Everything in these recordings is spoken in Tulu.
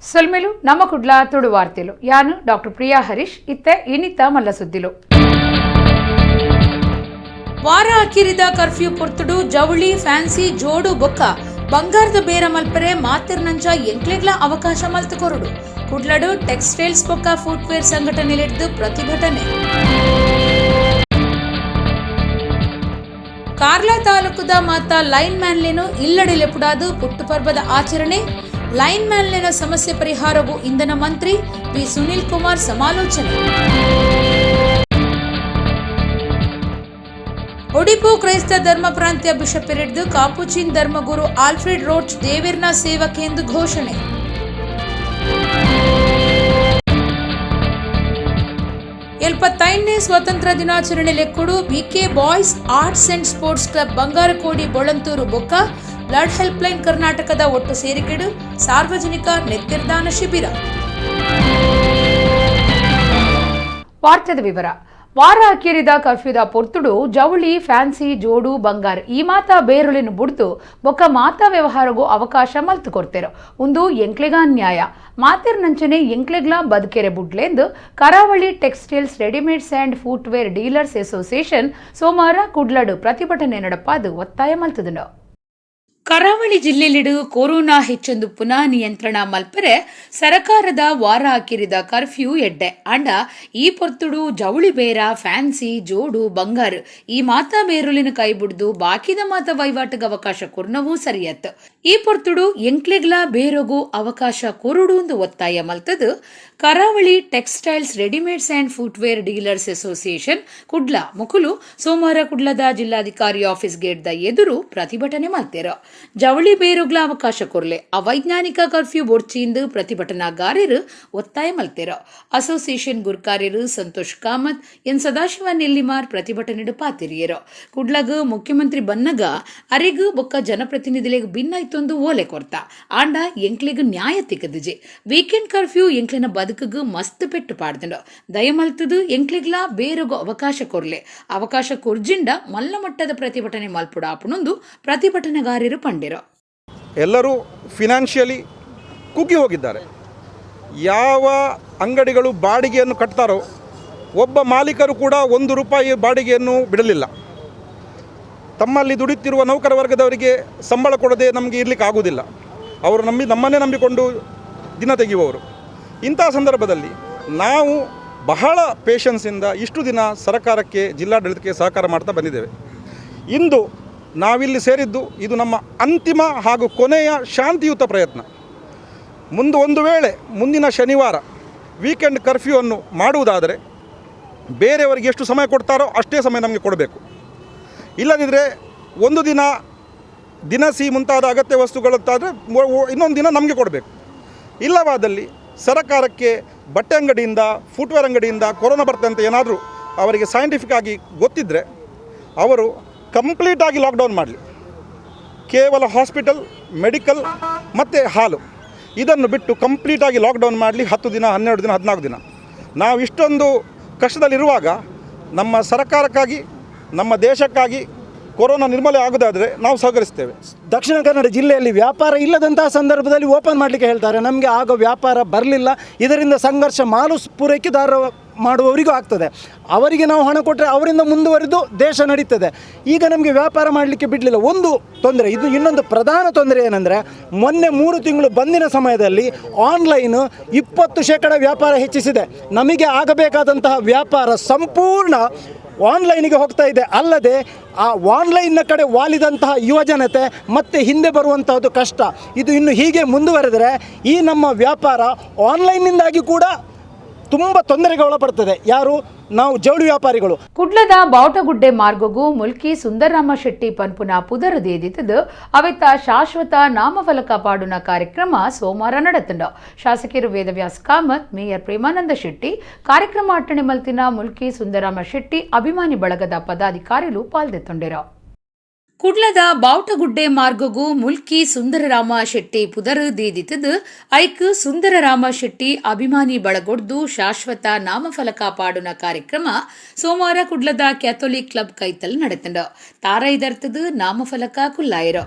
ಸೊಲ್ಮೆಲು ನಮ್ಮ ಕುಡ್ಲ ತುಳು ವಾರ್ತೆಲು. ಯಾನು ಡಾಕ್ಟರ್ ಪ್ರಿಯಾ ಹರೀಶ್. ಇತ್ತೆ ಇನಿತ ಮಲ್ಲ ಸುದ್ದಿಲು. ವಾರ ಅಕಿರಿದ ಕರ್ಫ್ಯೂ ಪೊರ್ತುಡು ಜವಳಿ, ಫ್ಯಾನ್ಸಿ, ಜೋಡು ಬೊಕ್ಕ ಬಂಗಾರದ ಬೇರ ಮಲ್ಪರೆ ಮಾತಿರ್ನಂಚ ಎಂಕ್ಲೆಗ್ಲ ಅವಕಾಶ ಮಲ್ತು ಕೊರಡು. ಕುಡ್ಲಡು ಟೆಕ್ಸ್ಟೈಲ್ಸ್ ಬೊಕ್ಕ ಫುಟ್ವೇರ್ ಸಂಘಟನೆಲಿಡ್ದು ಪ್ರತಿಭಟನೆ. ಕಾರ್ಲಾ ತಾಲೂಕುದ ಮಾತ ಲೈನ್ ಮ್ಯಾನ್ಲೇನು ಇಲ್ಲಡೆ ಲೆಪುಡಾದು ಪುಟ್ಟು ಪರ್ಬದ ಆಚರಣೆ. ಲೈನ್ ಮ್ಯಾನ್ಲೇನ ಸಮಸ್ಯೆ ಪರಿಹಾರವು ಇಂಧನ ಮಂತ್ರಿ ವಿ ಸುನೀಲ್ ಕುಮಾರ್ ಸಮಾಲೋಚನೆ. ಒಡಿಪು ಕ್ರೈಸ್ತ ಧರ್ಮ ಪ್ರಾಂತ್ಯ ಬಿಷಪ್ ಹಿಡಿದು ಕಾಪುಚಿನ್ ಧರ್ಮಗುರು ಆಲ್ಫ್ರೆಡ್ ರೋಚ್ ದೇವಿರ್ನ ಸೇವಕೆಂದು ಘೋಷಣೆ. 75ನೇ ಸ್ವಾತಂತ್ರ್ಯ ದಿನಾಚರಣೆ ಲೆಕ್ಕುಡು BK boys arts and sports club Bangarakodi Bolantur ಬೊಕ್ಕ ಬ್ಲಡ್ ಹೆಲ್ಪ್ಲೈನ್ ಕರ್ನಾಟಕದ ಒಟ್ಟು ಸೇರಿಕೆಡು ಸಾರ್ವಜನಿಕ ನೆತ್ತಿರ್ದಾನ ಶಿಬಿರ. ವಾರ್ತೆದ ವಿವರ. ವಾರ ಅಕೇರಿದ ಕರ್ಫ್ಯೂದ ಪೊರ್ತುಡು ಜವಳಿ, ಫ್ಯಾನ್ಸಿ, ಜೋಡು, ಬಂಗಾರ ಈ ಮಾತಾ ಬೇರುಳಿನ ಬುಡ್ದು ಬೊಕ್ಕ ಮಾತಾ ವ್ಯವಹಾರಗೂ ಅವಕಾಶ ಮಲ್ತು ಕೊಡ್ತೇರು. ಒಂದು ಎಂಕ್ಲೆಗ ನ್ಯಾಯ, ಮಾತಿರ್ನಂಚನೆ ಎಂಕ್ಲೆಗ್ಲಾ ಬದುಕೆರೆ ಬುಡ್ಲೆಂದು Karavali textiles readymades and footwear dealers association ಸೋಮವಾರ ಕುಡ್ಲಡು ಪ್ರತಿಭಟನೆ ನಡಪಾದು ಒತ್ತಾಯ ಮಲ್ತದನು. ಕರಾವಳಿ ಜಿಲ್ಲೆಲಿಡು ಕೊರೋನಾ ಹೆಚ್ಚೊಂದು ಪುನಃ ನಿಯಂತ್ರಣ ಮಲ್ಪರೆ ಸರಕಾರದ ವಾರ ಹಾಕಿರಿದ ಕರ್ಫ್ಯೂ ಎಡ್ಡೆ. ಅಂಡ ಈ ಪೊರ್ತುಡು ಜವಳಿ ಬೇರ, ಫ್ಯಾನ್ಸಿ, ಜೋಡು, ಬಂಗಾರು ಈ ಮಾತಾ ಬೇರುಲಿನ ಕೈ ಬುಡ್ದು ಬಾಕಿದ ಮಾತ ವಹಿವಾಟಿಗೆ ಅವಕಾಶ ಕೊರ್ನವೂ ಸರಿಯತ್. ಈ ಪೊರ್ತುಡು ಎಂಕ್ಲೆಗ್ಲಾ ಬೇರೊಗು ಅವಕಾಶ ಕೊರುಡು ಎಂದು ಒತ್ತಾಯ ಮಲ್ತದು Karavali textiles readymades and footwear dealers association Kudla ಮುಕುಲು ಸೋಮವಾರ ಕುಡ್ಲದ ಜಿಲ್ಲಾಧಿಕಾರಿ ಆಫೀಸ್ ಗೇಟ್ the ಎದುರು ಪ್ರತಿಭಟನೆ ಮಲ್ತೇರು. ಜವಳಿ ಬೇರುಗ್ಲ ಅವಕಾಶ ಕೊರ್ಲೆ, ಅವೈಜ್ಞಾನಿಕ ಕರ್ಫ್ಯೂ ಬೊಡ್ಚಿಂದು ಪ್ರತಿಭಟನಾಗಾರರು ಒತ್ತಾಯ ಮಲ್ತೇರು. ಅಸೋಸಿಯೇಷನ್ ಗುರ್ಕಾರ್ಯರು ಸಂತೋಷ್ ಕಾಮತ್, ಎನ್ ಸದಾಶಿವ ನೆಲ್ಲಿಮಾರ್ ಪ್ರತಿಭಟನೆಡು ಪಾತಿರಿಯರು. ಕುಡ್ಲಗ್ ಮುಖ್ಯಮಂತ್ರಿ ಬನ್ನಗ ಅರೆಗು ಬೊಕ್ಕ ಜನಪ್ರತಿನಿಧಿಲೆಗ್ ಭಿನ್ನಾಯ್ತೊಂದು ಓಲೆ ಕೊರ್ತ. ಆಂಡ ಎಂಕ್ಲೆಗ್ ನ್ಯಾಯ ತಿಕ್ಕದಿಜೆ. ವೀಕೆಂಡ್ ಕರ್ಫ್ಯೂ ಎಂಕ್ಲೆನ ಬದುಕುಗು ಮಸ್ತ್ ಪೆಟ್ಟು ಪಾಡ್ದಂಡು. ದಯಮಲ್ತದು ಎಂಕ್ಲೆಗ್ಲಾ ಬೇರೊಗು ಅವಕಾಶ ಕೊರ್ಲೆ. ಅವಕಾಶ ಕೊರ್ಜಿಂಡ ಮಲ್ಲ ಮಟ್ಟದ ಪ್ರತಿಭಟನೆ ಮಲ್ಪುಡಾಪುನೊಂದು ಪ್ರತಿಭಟನೆಗಾರರು ಪಂಡಿರು. ಎಲ್ಲರೂ ಫಿನಾನ್ಷಿಯಲಿ ಕುಗ್ಗಿ ಹೋಗಿದ್ದಾರೆ. ಯಾವ ಅಂಗಡಿಗಳು ಬಾಡಿಗೆಯನ್ನು ಕಟ್ತಾರೋ ಒಬ್ಬ ಮಾಲೀಕರು ಕೂಡ 1 ರೂಪಾಯಿ ಬಾಡಿಗೆಯನ್ನು ಬಿಡಲಿಲ್ಲ. ತಮ್ಮಲ್ಲಿ ದುಡಿಯುತ್ತಿರುವ ನೌಕರ ವರ್ಗದವರಿಗೆ ಸಂಬಳ ಕೊಡದೆ ನಮಗೆ ಇರಲಿಕ್ಕೆ ಆಗುವುದಿಲ್ಲ. ಅವರು ನಮ್ಮನ್ನೇ ನಂಬಿಕೊಂಡು ದಿನ ತೆಗೆಯುವವರು. ಇಂಥ ಸಂದರ್ಭದಲ್ಲಿ ನಾವು ಬಹಳ ಪೇಷನ್ಸಿಂದ ಇಷ್ಟು ದಿನ ಸರ್ಕಾರಕ್ಕೆ, ಜಿಲ್ಲಾಡಳಿತಕ್ಕೆ ಸಹಕಾರ ಮಾಡ್ತಾ ಬಂದಿದ್ದೇವೆ. ಇಂದು ನಾವಿಲ್ಲಿ ಸೇರಿದ್ದು ಇದು ನಮ್ಮ ಅಂತಿಮ ಹಾಗೂ ಕೊನೆಯ ಶಾಂತಿಯುತ ಪ್ರಯತ್ನ. ಮುಂದೆ ಒಂದು ವೇಳೆ ಮುಂದಿನ ಶನಿವಾರ ವೀಕೆಂಡ್ ಕರ್ಫ್ಯೂವನ್ನು ಮಾಡುವುದಾದರೆ ಬೇರೆಯವರಿಗೆ ಎಷ್ಟು ಸಮಯ ಕೊಡ್ತಾರೋ ಅಷ್ಟೇ ಸಮಯ ನಮಗೆ ಕೊಡಬೇಕು. ಇಲ್ಲದಿದ್ದರೆ ಒಂದು ದಿನ ದಿನಸಿ ಮುಂತಾದ ಅಗತ್ಯ ವಸ್ತುಗಳಂತಾದರೆ ಇನ್ನೊಂದು ದಿನ ನಮಗೆ ಕೊಡಬೇಕು. ಇಲ್ಲವಾದಲ್ಲಿ ಸರಕಾರಕ್ಕೆ ಬಟ್ಟೆ ಅಂಗಡಿಯಿಂದ, ಫುಟ್ವೇರ್ ಅಂಗಡಿಯಿಂದ ಕೊರೋನಾ ಬರ್ತಂತ ಏನಾದರೂ ಅವರಿಗೆ ಸೈಂಟಿಫಿಕ್ ಆಗಿ ಗೊತ್ತಿದ್ದರೆ ಅವರು ಕಂಪ್ಲೀಟಾಗಿ ಲಾಕ್ಡೌನ್ ಮಾಡಲಿ. ಕೇವಲ ಹಾಸ್ಪಿಟಲ್, ಮೆಡಿಕಲ್ ಮತ್ತು ಹಾಲು ಇದನ್ನು ಬಿಟ್ಟು ಕಂಪ್ಲೀಟಾಗಿ ಲಾಕ್ಡೌನ್ ಮಾಡಲಿ. 10 ದಿನ, 12 ದಿನ, 14 ದಿನ. ನಾವು ಇಷ್ಟೊಂದು ಕಷ್ಟದಲ್ಲಿರುವಾಗ ನಮ್ಮ ಸರ್ಕಾರಕ್ಕಾಗಿ, ನಮ್ಮ ದೇಶಕ್ಕಾಗಿ ಕೊರೋನಾ ನಿರ್ಮೂಲೆ ಆಗೋದಾದರೆ ನಾವು ಸಹಕರಿಸ್ತೇವೆ. ದಕ್ಷಿಣ ಕನ್ನಡ ಜಿಲ್ಲೆಯಲ್ಲಿ ವ್ಯಾಪಾರ ಇಲ್ಲದಂತಹ ಸಂದರ್ಭದಲ್ಲಿ ಓಪನ್ ಮಾಡಲಿಕ್ಕೆ ಹೇಳ್ತಾರೆ. ನಮಗೆ ಆಗ ವ್ಯಾಪಾರ ಬರಲಿಲ್ಲ. ಇದರಿಂದ ಸಂಘರ್ಷ ಮಾಲು ಪೂರೈಕೆದಾರ ಮಾಡುವವರಿಗೂ ಆಗ್ತದೆ. ಅವರಿಗೆ ನಾವು ಹಣ ಕೊಟ್ಟರೆ ಅವರಿಂದ ಮುಂದುವರಿದು ದೇಶ ನಡೀತದೆ. ಈಗ ನಮಗೆ ವ್ಯಾಪಾರ ಮಾಡಲಿಕ್ಕೆ ಬಿಡಲಿಲ್ಲ, ಒಂದು ತೊಂದರೆ ಇದು. ಇನ್ನೊಂದು ಪ್ರಧಾನ ತೊಂದರೆ ಏನಂದರೆ, ಮೊನ್ನೆ 3 ತಿಂಗಳು ಬಂದಿನ ಸಮಯದಲ್ಲಿ ಆನ್ಲೈನ್ 20% ವ್ಯಾಪಾರ ಹೆಚ್ಚಿಸಿದೆ. ನಮಗೆ ಆಗಬೇಕಾದಂತಹ ವ್ಯಾಪಾರ ಸಂಪೂರ್ಣ ಆನ್ಲೈನಿಗೆ ಹೋಗ್ತಾ ಇದೆ. ಅಲ್ಲದೆ ಆ ಆನ್ಲೈನ್ನ ಕಡೆ ವಾಲಿದಂತಹ ಯುವಜನತೆ ಮತ್ತೆ ಹಿಂದೆ ಬರುವಂತಹದ್ದು ಕಷ್ಟ. ಇದು ಇನ್ನು ಹೀಗೆ ಮುಂದುವರೆದರೆ ಈ ನಮ್ಮ ವ್ಯಾಪಾರ ಆನ್ಲೈನ್ನಿಂದಾಗಿ ಕೂಡ ತುಂಬ ತೊಂದರೆಗೆ ಒಳಪಡ್ತದೆ. ಯಾರು? ನಾವು ಜವಳಿ ವ್ಯಾಪಾರಿಗಳು. ಕುಡ್ಲದ ಬಾವುಟಗುಡ್ಡೆ ಮಾರ್ಗಗೂ ಮುಲ್ಕಿ ಸುಂದರರಾಮ ಶೆಟ್ಟಿ ಪನ್ಪುನ ಪುದರು ದೇದಿತ್ತದು ಅವೆತ್ತ ಶಾಶ್ವತ ನಾಮಫಲಕ ಪಾಡುನ ಕಾರ್ಯಕ್ರಮ ಸೋಮವಾರ ನಡೆತಂಡು. ಶಾಸಕರು ವೇದವ್ಯಾಸ್ ಕಾಮತ್, ಮೇಯರ್ ಪ್ರೇಮಾನಂದ ಶೆಟ್ಟಿ, ಕಾರ್ಯಕ್ರಮ ಅಟ್ಟಣೆ ಮಲ್ತಿನ ಮುಲ್ಕಿ ಸುಂದರರಾಮ ಶೆಟ್ಟಿ ಅಭಿಮಾನಿ ಬಳಗದ ಪದಾಧಿಕಾರಿಗಳು ಪಾಲ್ದೆತ್ತೊಂಡಿರು. ಕುಡ್ಲದ ಬಾವುಟಗುಡ್ಡೆ ಮಾರ್ಗಗೂ ಮುಲ್ಕಿ ಸುಂದರರಾಮ ಶೆಟ್ಟಿ ಪುದರು ದೀದಿತದು ಐಕ್ ಸುಂದರರಾಮ ಶೆಟ್ಟಿ ಅಭಿಮಾನಿ ಬಳಗೊಡ್ದು ಶಾಶ್ವತ ನಾಮಫಲಕ ಪಾಡುನ ಕಾರ್ಯಕ್ರಮ ಸೋಮವಾರ ಕುಡ್ಲದ ಕ್ಯಾಥೋಲಿಕ್ ಕ್ಲಬ್ ಕೈತಲ್ ನಡೆತಂಡು. ತಾರೈದರ್ತದು ನಾಮಫಲಕ ಕುಲ್ಲಾಯಿರು.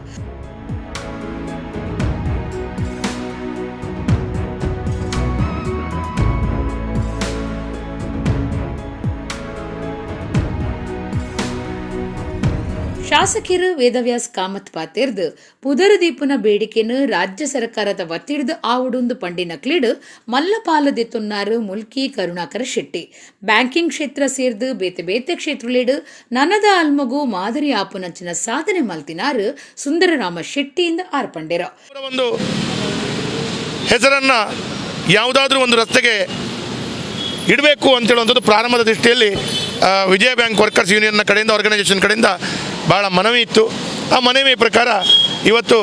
ಶಾಸಕರು ವೇದವ್ಯಾಸ್ ಕಾಮತ್ ಪಾತೆರ್ದು ಪುದರುದೀಪುನ ಬೇಡಿಕೆನು ರಾಜ್ಯ ಸರ್ಕಾರದ ವತಿಡ್ದು ಆವುಡುಂದು ಪಂಡಿನ ಕ್ಲೀಡು ಮಲ್ಲಪಾಲದೆತ್ತುನ್ನಾರು ಮುಲ್ಕಿ ಕರುಣಾಕರ ಶೆಟ್ಟಿ. ಬ್ಯಾಂಕಿಂಗ್ ಕ್ಷೇತ್ರ ಸೇರ್ದು ಬೇತೆ ಬೇತೆ ಕ್ಷೇತ್ರಲೇಡು ನನದ ಅಲ್ಮಗು ಮಾದರಿ ಆಪುನಂಚಿನ ಸಾಧನೆ ಮಲ್ತಿನಾರು ಸುಂದರರಾಮ ಶೆಟ್ಟಿಯಿಂದ ಆರ್ಪಂಡಿರು. ಒಂದು ಹೆಸರನ್ನು ಯಾವುದಾದ್ರೂ ಒಂದು ರಸ್ತೆಗೆ ಇಡಬೇಕು ಅಂತೇಳುವಂಥದ್ದು ಪ್ರಾರಂಭದ ದೃಷ್ಟಿಯಲ್ಲಿ ವಿಜಯ ಬ್ಯಾಂಕ್ ವರ್ಕರ್ಸ್ ಯೂನಿಯನ್ನ ಕಡೆಯಿಂದ, ಆರ್ಗನೈಸೇಷನ್ ಕಡೆಯಿಂದ ಭಾಳ ಮನವಿ ಇತ್ತು. ಆ ಮನವಿ ಪ್ರಕಾರ ಇವತ್ತು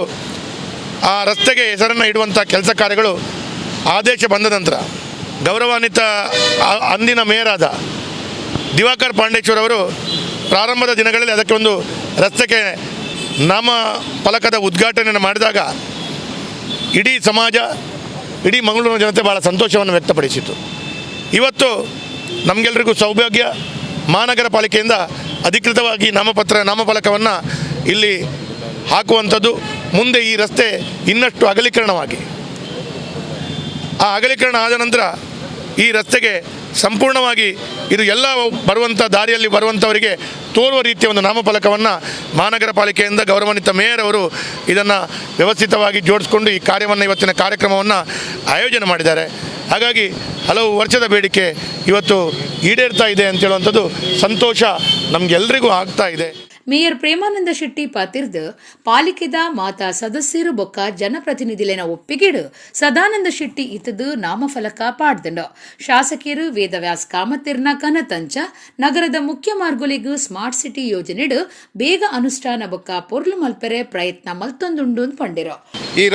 ಆ ರಸ್ತೆಗೆ ಹೆಸರನ್ನು ಇಡುವಂಥ ಕೆಲಸ ಕಾರ್ಯಗಳು ಆದೇಶ ಬಂದ ನಂತರ ಗೌರವಾನ್ವಿತ ಅಂದಿನ ಮೇಯರಾದ ದಿವಾಕರ್ ಪಾಂಡೇಶ್ವರ್ ಅವರು ಪ್ರಾರಂಭದ ದಿನಗಳಲ್ಲಿ ಅದಕ್ಕೆ ಒಂದು ರಸ್ತೆಗೆ ನಾಮ ಫಲಕದ ಉದ್ಘಾಟನೆಯನ್ನು ಮಾಡಿದಾಗ ಇಡೀ ಸಮಾಜ, ಇಡೀ ಮಂಗಳೂರಿನ ಜನತೆ ಭಾಳ ಸಂತೋಷವನ್ನು ವ್ಯಕ್ತಪಡಿಸಿತು. ಇವತ್ತು ನಮಗೆಲ್ಲರಿಗೂ ಸೌಭಾಗ್ಯ, ಮಹಾನಗರ ಪಾಲಿಕೆಯಿಂದ ಅಧಿಕೃತವಾಗಿ ನಾಮಫಲಕವನ್ನು ಇಲ್ಲಿ ಹಾಕುವಂಥದ್ದು. ಮುಂದೆ ಈ ರಸ್ತೆ ಇನ್ನಷ್ಟು ಅಗಲೀಕರಣವಾಗಿ, ಆ ಅಗಲೀಕರಣ ಆದ ನಂತರ ಈ ರಸ್ತೆಗೆ ಸಂಪೂರ್ಣವಾಗಿ ಇದು ಎಲ್ಲ ಬರುವಂಥ ದಾರಿಯಲ್ಲಿ ಬರುವಂಥವರಿಗೆ ತೋರುವ ರೀತಿಯ ಒಂದು ನಾಮಫಲಕವನ್ನು ಮಹಾನಗರ ಪಾಲಿಕೆಯಿಂದ ಗೌರವಾನ್ವಿತ ಮೇಯರ್ ಅವರು ಇದನ್ನು ವ್ಯವಸ್ಥಿತವಾಗಿ ಜೋಡಿಸ್ಕೊಂಡು ಈ ಕಾರ್ಯವನ್ನು, ಇವತ್ತಿನ ಕಾರ್ಯಕ್ರಮವನ್ನು ಆಯೋಜನೆ ಮಾಡಿದ್ದಾರೆ. ಹಾಗಾಗಿ ಹಲವು ವರ್ಷದ ಬೇಡಿಕೆ ಇವತ್ತು ಈಡೇರ್ತಾ ಇದೆ ಅಂತೇಳುವಂಥದ್ದು ಸಂತೋಷ ನಮಗೆಲ್ಲರಿಗೂ ಆಗ್ತಾ ಇದೆ. ಮೇಯರ್ ಪ್ರೇಮಾನಂದ ಶೆಟ್ಟಿ ಪಾತಿರ್ದು ಪಾಲಿಕೆದ ಮಾತಾ ಸದಸ್ಯರು ಬೊಕ್ಕ ಜನಪ್ರತಿನಿಧಿಲೇನ ಒಪ್ಪಿಗೆಡು ಸದಾನಂದ ಶೆಟ್ಟಿ ಇತದು ನಾಮಫಲಕ ಪಾಡ್ದಂಡು. ಶಾಸಕಿಯರು ವೇದವ್ಯಾಸ್ ಕಾಮತಿರ್ನ ಕನತಂಚ ನಗರದ ಮುಖ್ಯ ಮಾರ್ಗೊಲಿಗೂ ಸ್ಮಾರ್ಟ್ ಸಿಟಿ ಯೋಜನೆಡು ಬೇಗ ಅನುಷ್ಠಾನ ಬೊಕ್ಕ ಪೊರ್ಲು ಮಲ್ಪೆರೆ ಪ್ರಯತ್ನ ಮಲ್ತೊಂದುಂಡು ಪಂಡಿರು. ಈ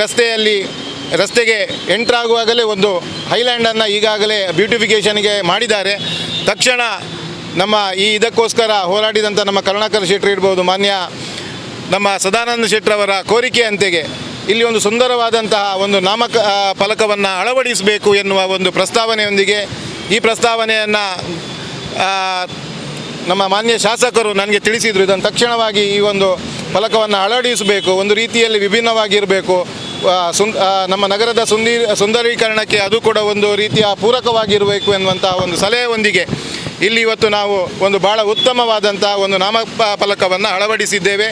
ರಸ್ತೆಗೆ ಎಂಟ್ರ್ ಆಗುವಾಗಲೇ ಒಂದು ಹೈಲ್ಯಾಂಡನ್ನು ಈಗಾಗಲೇ ಬ್ಯೂಟಿಫಿಕೇಷನ್ಗೆ ಮಾಡಿದ್ದಾರೆ. ತಕ್ಷಣ ನಮ್ಮ ಈ ಇದಕ್ಕೋಸ್ಕರ ಹೋರಾಡಿದಂಥ ನಮ್ಮ ಕರುಣಾಕರ್ ಶೆಟ್ಟರು ಇರ್ಬೋದು, ಮಾನ್ಯ ನಮ್ಮ ಸದಾನಂದ ಶೆಟ್ಟರವರ ಕೋರಿಕೆಯಂತೆಗೆ ಇಲ್ಲಿ ಒಂದು ಸುಂದರವಾದಂತಹ ಒಂದು ನಾಮಕ ಫಲಕವನ್ನು ಅಳವಡಿಸಬೇಕು ಎನ್ನುವ ಒಂದು ಪ್ರಸ್ತಾವನೆಯೊಂದಿಗೆ ಈ ಪ್ರಸ್ತಾವನೆಯನ್ನು ನಮ್ಮ ಮಾನ್ಯ ಶಾಸಕರು ನನಗೆ ತಿಳಿಸಿದರು. ಇದನ್ನು ತಕ್ಷಣವಾಗಿ ಈ ಒಂದು ಫಲಕವನ್ನು ಅಳವಡಿಸಬೇಕು, ಒಂದು ರೀತಿಯಲ್ಲಿ ವಿಭಿನ್ನವಾಗಿರಬೇಕು, ನಮ್ಮ ನಗರದ ಸುಂದರೀಕರಣಕ್ಕೆ ಅದು ಕೂಡ ಒಂದು ರೀತಿಯ ಪೂರಕವಾಗಿರಬೇಕು ಎನ್ನುವಂತಹ ಒಂದು ಸಲಹೆಯೊಂದಿಗೆ ಇಲ್ಲಿ ಇವತ್ತು ನಾವು ಒಂದು ಭಾಳ ಉತ್ತಮವಾದಂಥ ಒಂದು ನಾಮ ಫಲಕವನ್ನು ಅಳವಡಿಸಿದ್ದೇವೆ.